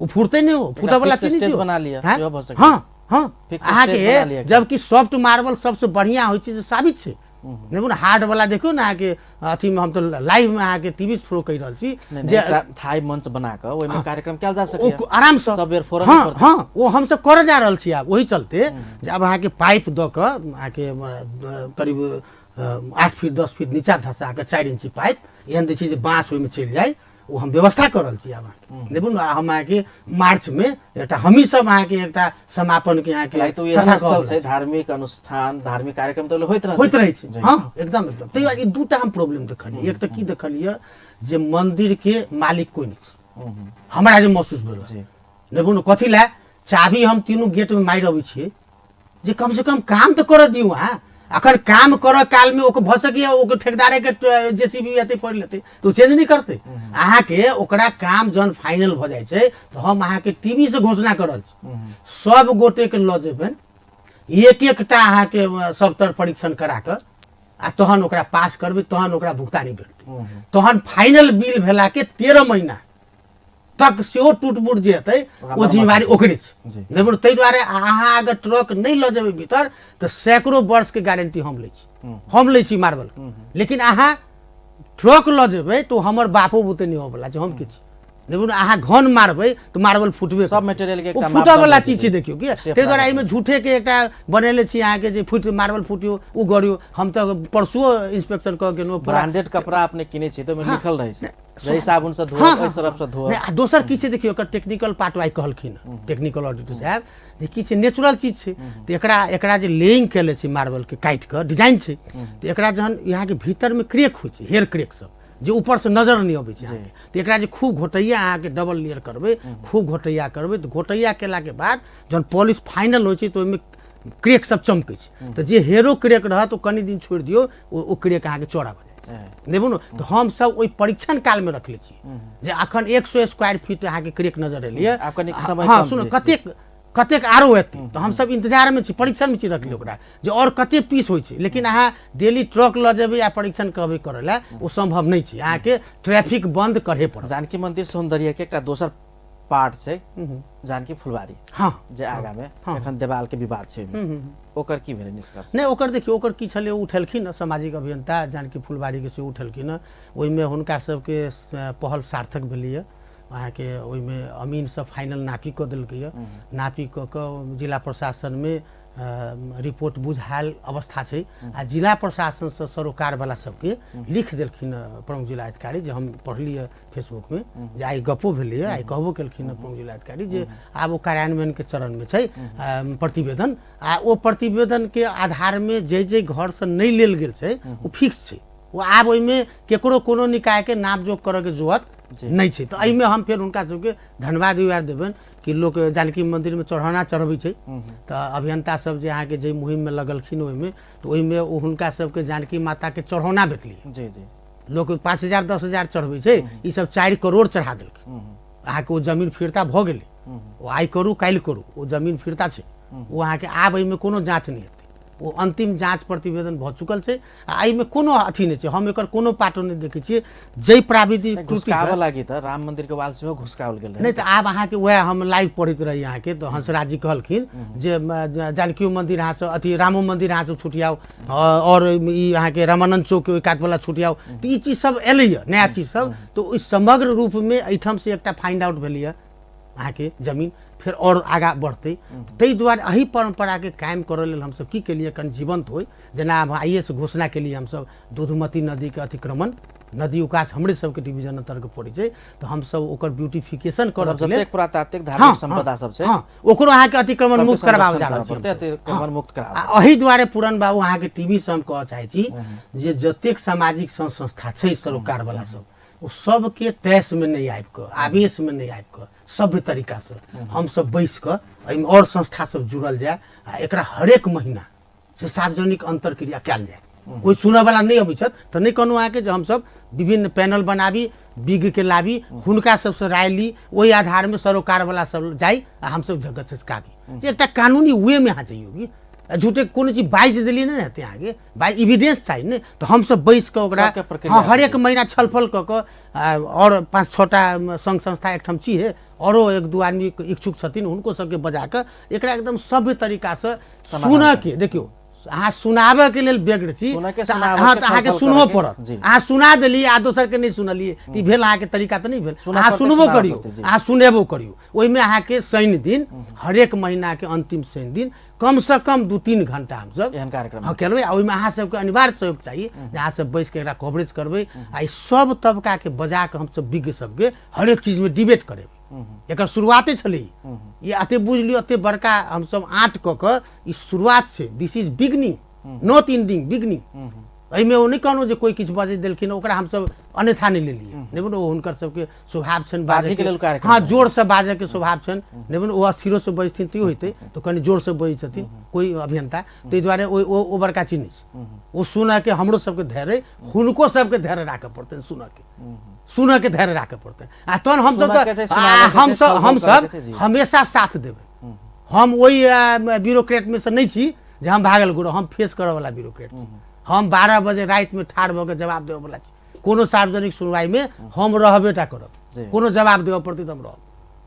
Speaker 2: ओ फुटतै नहि, ओ फूटऽवला चीज
Speaker 1: नहि बना लिअ।
Speaker 2: हँ हँ, अहाँके जबकि सॉफ्ट मार्बल सबसँ बढ़िआँ होइ छै जे साबित छै, नहि बुझलहुँ। हार्ड वाला देखियौ ने अहाँके अथीमे, हम तऽ लाइवमे अहाँके टीवी थ्रू कहि रहल छी
Speaker 1: जे थाई मंच बना कऽ ओहिमे कार्यक्रम कयल जा सकैए
Speaker 2: आरामसँ,
Speaker 1: सब बेर फोरम।
Speaker 2: हँ हँ, ओ हमसब करऽ जा रहल छी आब, ओहि चलते जे आब अहाँके पाइप दऽ कऽ अहाँके करीब 8 फीट 10 फीट नीचा धसा कऽ 4 इंची पाइप एहन दै छी जे बाँस ओहिमे चलि जाय, ओ हम व्यवस्था कऽ रहल छी आब अहाँके, देखू ने। हम अहाँके मार्चमे एकटा हमही सब अहाँके एकटा समापनके अहाँके
Speaker 1: स्थल छै, धार्मिक अनुष्ठान धार्मिक कार्यक्रम तऽ होइत
Speaker 2: रहै छै। हँ एकदम एकदम। ताहि ई दूटा हम प्रॉब्लम देखलियै। एक तऽ की देखलियै जे मन्दिरके मालिक कोइ नहि छै, हमरा जे महसूस भेल नहि बुझलहुँ। कथी लए चाभी हम तीनू गेटमे मारि अबै छियै जे कमसँ कम काम तऽ करऽ दियौ अहाँ। अखन काम करऽ कालमे ओकर भऽ सकैए ओकर ठेकेदारेके जेसीबी एतै पड़ि लेतै तऽ ओ चेंज नहि करतै अहाँके। ओकरा काम जहन फाइनल भऽ जाइ छै तऽ हम अहाँके टीवी से घोषणा कऽ रहल छी, सब गोटेके लऽ जेबनि, एक एकटा अहाँके सब तर परीक्षण करा कऽ आ तहन ओकरा पास करबै, तहन ओकरा भुगतानी भेटतै। तहन फाइनल बिल भेलाके 13 महीना तक सेहो टूट फूट जे हेतै ओ जिम्मेवारी ओकरे छै, नहि बुझलहुँ। ताहि दुआरे अहाँ अगर ट्रक नहि लऽ जेबै भीतर तऽ सैकड़ों वर्षके गारंटी हम लै छी, हम लै छी मार्बल। लेकिन अहाँ ट्रक लऽ जेबै तऽ हमर बापो बुते नहि होबऽवला छै, हम की छी, नहि अहाँ घन मारबै तऽ मार्बल फुटबे,
Speaker 1: सब मटेरियल के
Speaker 2: ओ फूटऽ वाला चीज छै। देखियौ कि ताहि दुआरे एहिमे झूठे के एकटा बनेले छी अहाँके जे फुटि मार्बल फुटियो ओ गरियो। हम तऽ परसुओ इंस्पेक्शन कऽ गेलहुँ।
Speaker 1: ब्रांडेड कपड़ा अपने किनै छी तऽ ओहिमे लिखल रहै छै एहि साबुन से धो, एहि सरफ से धो।
Speaker 2: आ दोसर की छै देखियौ, एकर टेक्निकल पार्ट आइ कहलखिन टेक्निकल ऑडिटर साहब जे की छै, नेचुरल चीज छै तऽ एकरा एकरा जे लेइंग केले छै मार्बलके काटि कऽ डिजाइन छै, तऽ एकरा जहन यहाँके भीतरमे क्रेक होइ छै, हेयर क्रेक सब जे ऊपरसँ नजर नहि अबै छै अहाँके, तऽ एकरा जे खूब घोटैया अहाँके डबल लेयर करबै, खूब घोटैया करबै, तऽ घोटैया केलाके बाद जहन पॉलिश फाइनल होइ छै तऽ ओहिमे क्रेक सब चमकै छै, तऽ जे हेरो क्रेक रहत ओ कनि दिन छोड़ि दियौ, ओ क्रेक अहाँके चौड़ा भऽ जाइ छै। देखू ने, तऽ हमसब ओहि परीक्षण कालमे रखले छी जे अखन 100 स्क्वायर फीट अहाँके क्रेक नजर एलैए। हँ सुनू, कतेक कतेक आरो एतै, तऽ हमसब इंतजारमे छी, परीक्षणमे छी रखले ओकरा जे आओर कतेक पीस होइ छै। लेकिन अहाँ डेली ट्रक लऽ जेबै आ परीक्षण कहबै करै लए, ओ सम्भव नहि छै, अहाँके ट्रैफिक बन्द करहे पड़त।
Speaker 1: जानकी मंदिर सौंदर्य के एकटा दोसर पार्ट छै जानकी फुलवारी।
Speaker 2: हाँ,
Speaker 1: जे आगामे एखन देवाल के विवाद छै, ओकर की भेलै निष्कर्ष?
Speaker 2: नहि, ओकर देखियौ, ओकर की छलै, उठेलखिन सामाजिक अभियंता जानकी फुलवारीके से उठेलखिन, ओहिमे हुनका सबके पहल सार्थक भेलैए। अहाँके ओहिमे अमीन सब फाइनल नापी कऽ देलकैए, नापी कऽ कऽ जिला प्रशासनमे रिपोर्ट बुझायल अवस्था छै, आ जिला प्रशासनसँ सरोकारवला सबके लिख देलखिन प्रमुख जिला अधिकारी, जे हम पढ़लियै फेसबुकमे जे आइ गपो भेलैए, आइ कहबो केलखिन प्रमुख जिला अधिकारी जे आब ओ कार्यान्वयनके चरणमे छै प्रतिवेदन, आ ओ प्रतिवेदनके आधारमे जे जे घरसँ नहि लेल गेल छै ओ फिक्स छै, ओ आब ओहिमे केकरो कोनो निकायके नापजोख करऽके जरूरत नहि छै। तऽ एहिमे हम फेर हुनका सबके धन्यवाद उयार देबनि कि लोक जानकी मन्दिरमे चढ़ौना चढ़बै छै, तऽ अभियंता सब जे अहाँके जे मुहिममे लगलखिन ओहिमे, तऽ ओहिमे ओ हुनका सबके जानकी माताके चढ़ौना भेटलै।
Speaker 1: जी जी,
Speaker 2: लोक 5,000 10,000 चढ़बै छै, ई सब 4 करोड़ चढ़ा देलखिन। अहाँके ओ जमीन फिरता भऽ गेलै, ओ आइ करू काल्हि करू, ओ जमीन फिरता छै, ओ अहाँके आब एहिमे कोनो जाँच नहि हेतै, ओ अंतिम जाँच प्रतिवेदन भऽ चुकल छै, आ एहिमे कोनो अथी नहि छै, हम एकर कोनो पाटो नहि देखै छियै। जाहि प्राविधिक
Speaker 1: घुसकाबऽ लागि तऽ राम मंदिर के वाल सेहो घुसकाओल गेल
Speaker 2: नहि, तऽ आब अहाँके वएह हम लाइव पढ़ैत रही अहाँके, तऽ हंसराज जी कहलखिन जे जानकियो मंदिर अहाँ सब अथी रामो मंदिर अहाँ सब छुटियाउ, आओर ई अहाँके रामानंद चौक के ओहि कातवला छुटियाउ, तऽ ई चीज सब एलैए नया चीज सब, तऽ ओहि समग्र रूपमे एहिठामसँ एकटा फाइंड आउट भेलैए अहाँके जमीन फेर आओर आगाँ बढ़तै। ताहि दुआरे एहि परम्पराके कायम करऽ लेल हमसब की केलियै, कनि जीवंत होइ, जेना आब आइएसँ घोषणा केलियै हमसब दूधमती नदीके अतिक्रमण, नदी उकास हमरे सबके डिवीजन अन्तर्गत पड़ै छै, तऽ हमसब ओकर ब्यूटिफिकेशन करऽ
Speaker 1: के लेल पुरातात्विक धार्मिक संपदा सब छै,
Speaker 2: हँ, ओकरो अहाँके अतिक्रमण मुक्त करबाबै जा रहल छी,
Speaker 1: अतिक्रमण मुक्त
Speaker 2: कराबै। आ एहि दुआरे पूरन बाबू अहाँके टीवी से हम कहऽ चाहै छी जे जतेक सामाजिक संघ संस्था छै सरोकारवला सब, ओ सबके तैसमे नहि आबि कऽ, आवेशमे नहि आबि कऽ, सभ्य तरीकासँ हमसब बैस कऽ एहिमे आओर संस्था सब जुड़ल जाय, आ एकरा हरेक महीना से सार्वजनिक अन्तर्क्रिया कयल जाय। कोइ सुनऽवला नहि अबै छथि तऽ नहि कहलहुँ अहाँके जे हमसब विभिन्न पैनल बनाबी, विज्ञके लाबी, हुनका सबसँ राय ली, ओहि आधारमे सरोकारवला सब जाइ आ हमसब जगह चसकाबी, जे एकटा कानूनी वेमे अहाँ जइयौ कि झूठे कोनो चीज बाजि देलियै नहि ने हेतै अहाँके, बाइ एविडेंस चाही ने, तऽ हमसब बैस कऽ ओकरा हँ हरेक महीना छलफल कऽ कऽ आओर 5-6 टा संघ संस्था एकठाम छियै, आओरो 1-2 आदमी इच्छुक छथिन, हुनको सबके बजा कऽ एकरा एकदम सभ्य तरीकासँ सुनऽके। देखियौ अहाँ सुनाबऽके लेल व्यग्र छी, हँ तऽ अहाँके सुनहो पड़त, अहाँ सुना देलियै आ दोसरके नहि सुनलियै तऽ ई भेल अहाँके तरीका तऽ नहि भेल। अहाँ सुनबो करियौ, अहाँ सुनेबो करियौ, ओहिमे अहाँके शनि दिन हरेक महीनाके अन्तिम शनि दिन कमसँ कम 2-3 घंटा हमसब
Speaker 1: एहन कार्यक्रम
Speaker 2: हँ केलबै, आ ओहिमे अहाँ सबके अनिवार्य सहयोग चाही जे अहाँ सब बैस कऽ एकरा कवरेज करबै, आ ई सब तबकाके बजा कऽ हमसब विज्ञ सबके हरेक चीजमे डिबेट करेबै। एकर शुरुआते छलै ई, एते बुझि लियौ एते बड़का हमसब आँट कऽ कऽ ई शुरुआत छै, this is beginning not ending, beginning. एहिमे ओ नहि कहलहुँ जे कोइ किछु बजै देलखिन ओकरा हमसब अन्यथा नहि लेलियै, नहि बुझलहुँ, ओ हुनकर सबके स्वभाव छनि
Speaker 1: बाजैके,
Speaker 2: हँ जोरसँ बाजैके स्वभाव छनि, नहि बुझलहुँ, ओ अस्थिरोसँ बजथिन तैयो हेतै, तऽ कनि जोरसँ बजै छथिन कोइ अभियंता, ताहि दुआरे ओ बड़का चीज नहि छै। ओ सुनऽके हमरो सबके धैर्य, हुनको सबके धैर्य राखऽ पड़तनि, सुनऽके सुनऽके धैर्य राखऽ पड़तनि, आ तहन हमसब तऽ हमसब हमेशा साथ देबै। हम ओहि ब्यूरोक्रेटमे सँ नहि छी जे हम भागल घुरब, हम फेस करऽवला ब्यूरोक्रेट छी, हम 12 बजे रातिमे ठाढ़ भऽ कऽ जवाब देबऽवला छी। कोनो सार्वजनिक सुनवाईमे हम रहबे टा करब, कोनो जवाब देबऽ पड़तै तऽ हम रहब,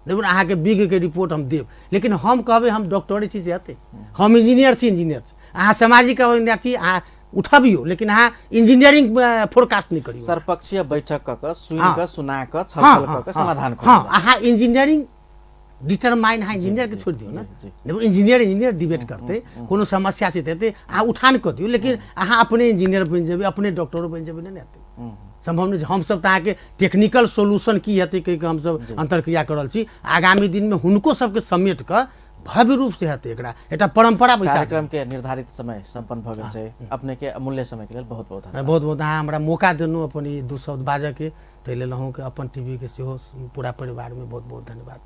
Speaker 2: लेकिन अहाँके विज्ञके रिपोर्ट हम देब, लेकिन हम कहबै हम डॉक्टरे छी से हेतै, हम इंजीनियर छी, इंजीनियर छी, अहाँ सामाजिक अभियंता छी, अहाँ उठबियौ, लेकिन अहाँ इंजीनियरिंग फोरकास्ट नहि करियौ।
Speaker 1: सर्वपक्षीय बैठक कऽ कऽ सुनि कऽ सुना कऽ छलफल कऽ कऽ समाधान।
Speaker 2: हँ, अहाँ इंजीनियरिंग डिटरमाइन, अहाँ इंजीनियरके छोड़ि दियौ ने, इंजीनियर इंजीनियर डिबेट करतै, कोनो समस्या छै तऽ हेतै, अहाँ उठान कऽ दियौ, लेकिन अहाँ अपने इंजीनियर बनि जेबै, अपने डॉक्टरो बनि जेबै, नहि हेतै, सम्भव नहि छै। हमसब तऽ अहाँके टेक्निकल सोल्यूशन की हेतै कहि कऽ हमसब अन्तर्क्रिया कर रहल छी। आगामी दिनमे हुनको सबके समेट कऽ भव्य रूप से हेतै, एकरा एकटा परम्परा बैसा।
Speaker 1: कार्यक्रम के निर्धारित समय सम्पन्न भऽ गेल छै। अपने के अमूल्य समय के लेल बहुत बहुत धन्यवाद।
Speaker 2: बहुत बहुत अहाँ हमरा मौका देलहुँ अपन ई दू शब्द बाजऽके, ताहि लेल अहूँके अपन टीवी के सेहो पूरा परिवारमे बहुत बहुत धन्यवाद।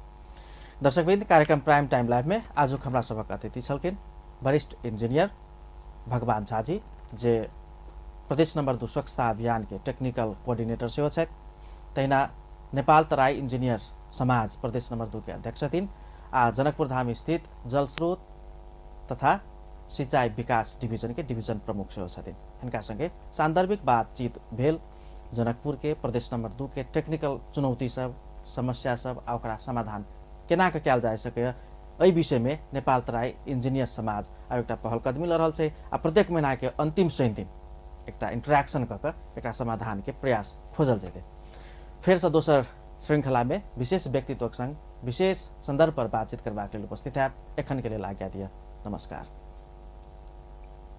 Speaker 1: दर्शकवृन्द, कार्यक्रम प्राइम टाइम लाइव में आजुक हमरा सभक अतिथि छलखिन वरिष्ठ इंजीनियर भगवान झा जी, जे प्रदेश नंबर 2 स्वच्छता अभियान के टेक्निकल कोऑर्डिनेटर सेहो छथि, तहिना नेपाल तराई इंजीनियर समाज प्रदेश नंबर 2 के अध्यक्ष छथिन आ जनकपुर धाम स्थित जल स्रोत तथा सिंचाई विकास डिवीजन के डिवीजन प्रमुख सेहो छथिन। हिनका संगे सान्दर्भिक बातचीत भेल जनकपुर के प्रदेश नंबर 2 के टेक्निकल चुनौती सब, समस्या सब आ ओकरा समाधान केना के कयल जा सकैए, एहि विषय में नेपाल तराई इंजीनियर समाज आब एकटा पहल कदमी लऽ रहल छै आ प्रत्येक महीना के अंतिम शनि दिन एकटा इंटरेक्शन कऽ कऽ एकरा समाधान के प्रयास खोजल जेतै। फेरसँ दोसर श्रृंखला में विशेष व्यक्तित्वक संग विशेष संदर्भ पर बातचीत करबाक लेल उपस्थित हैब। एखन के लेल आज्ञा दिअ, नमस्कार।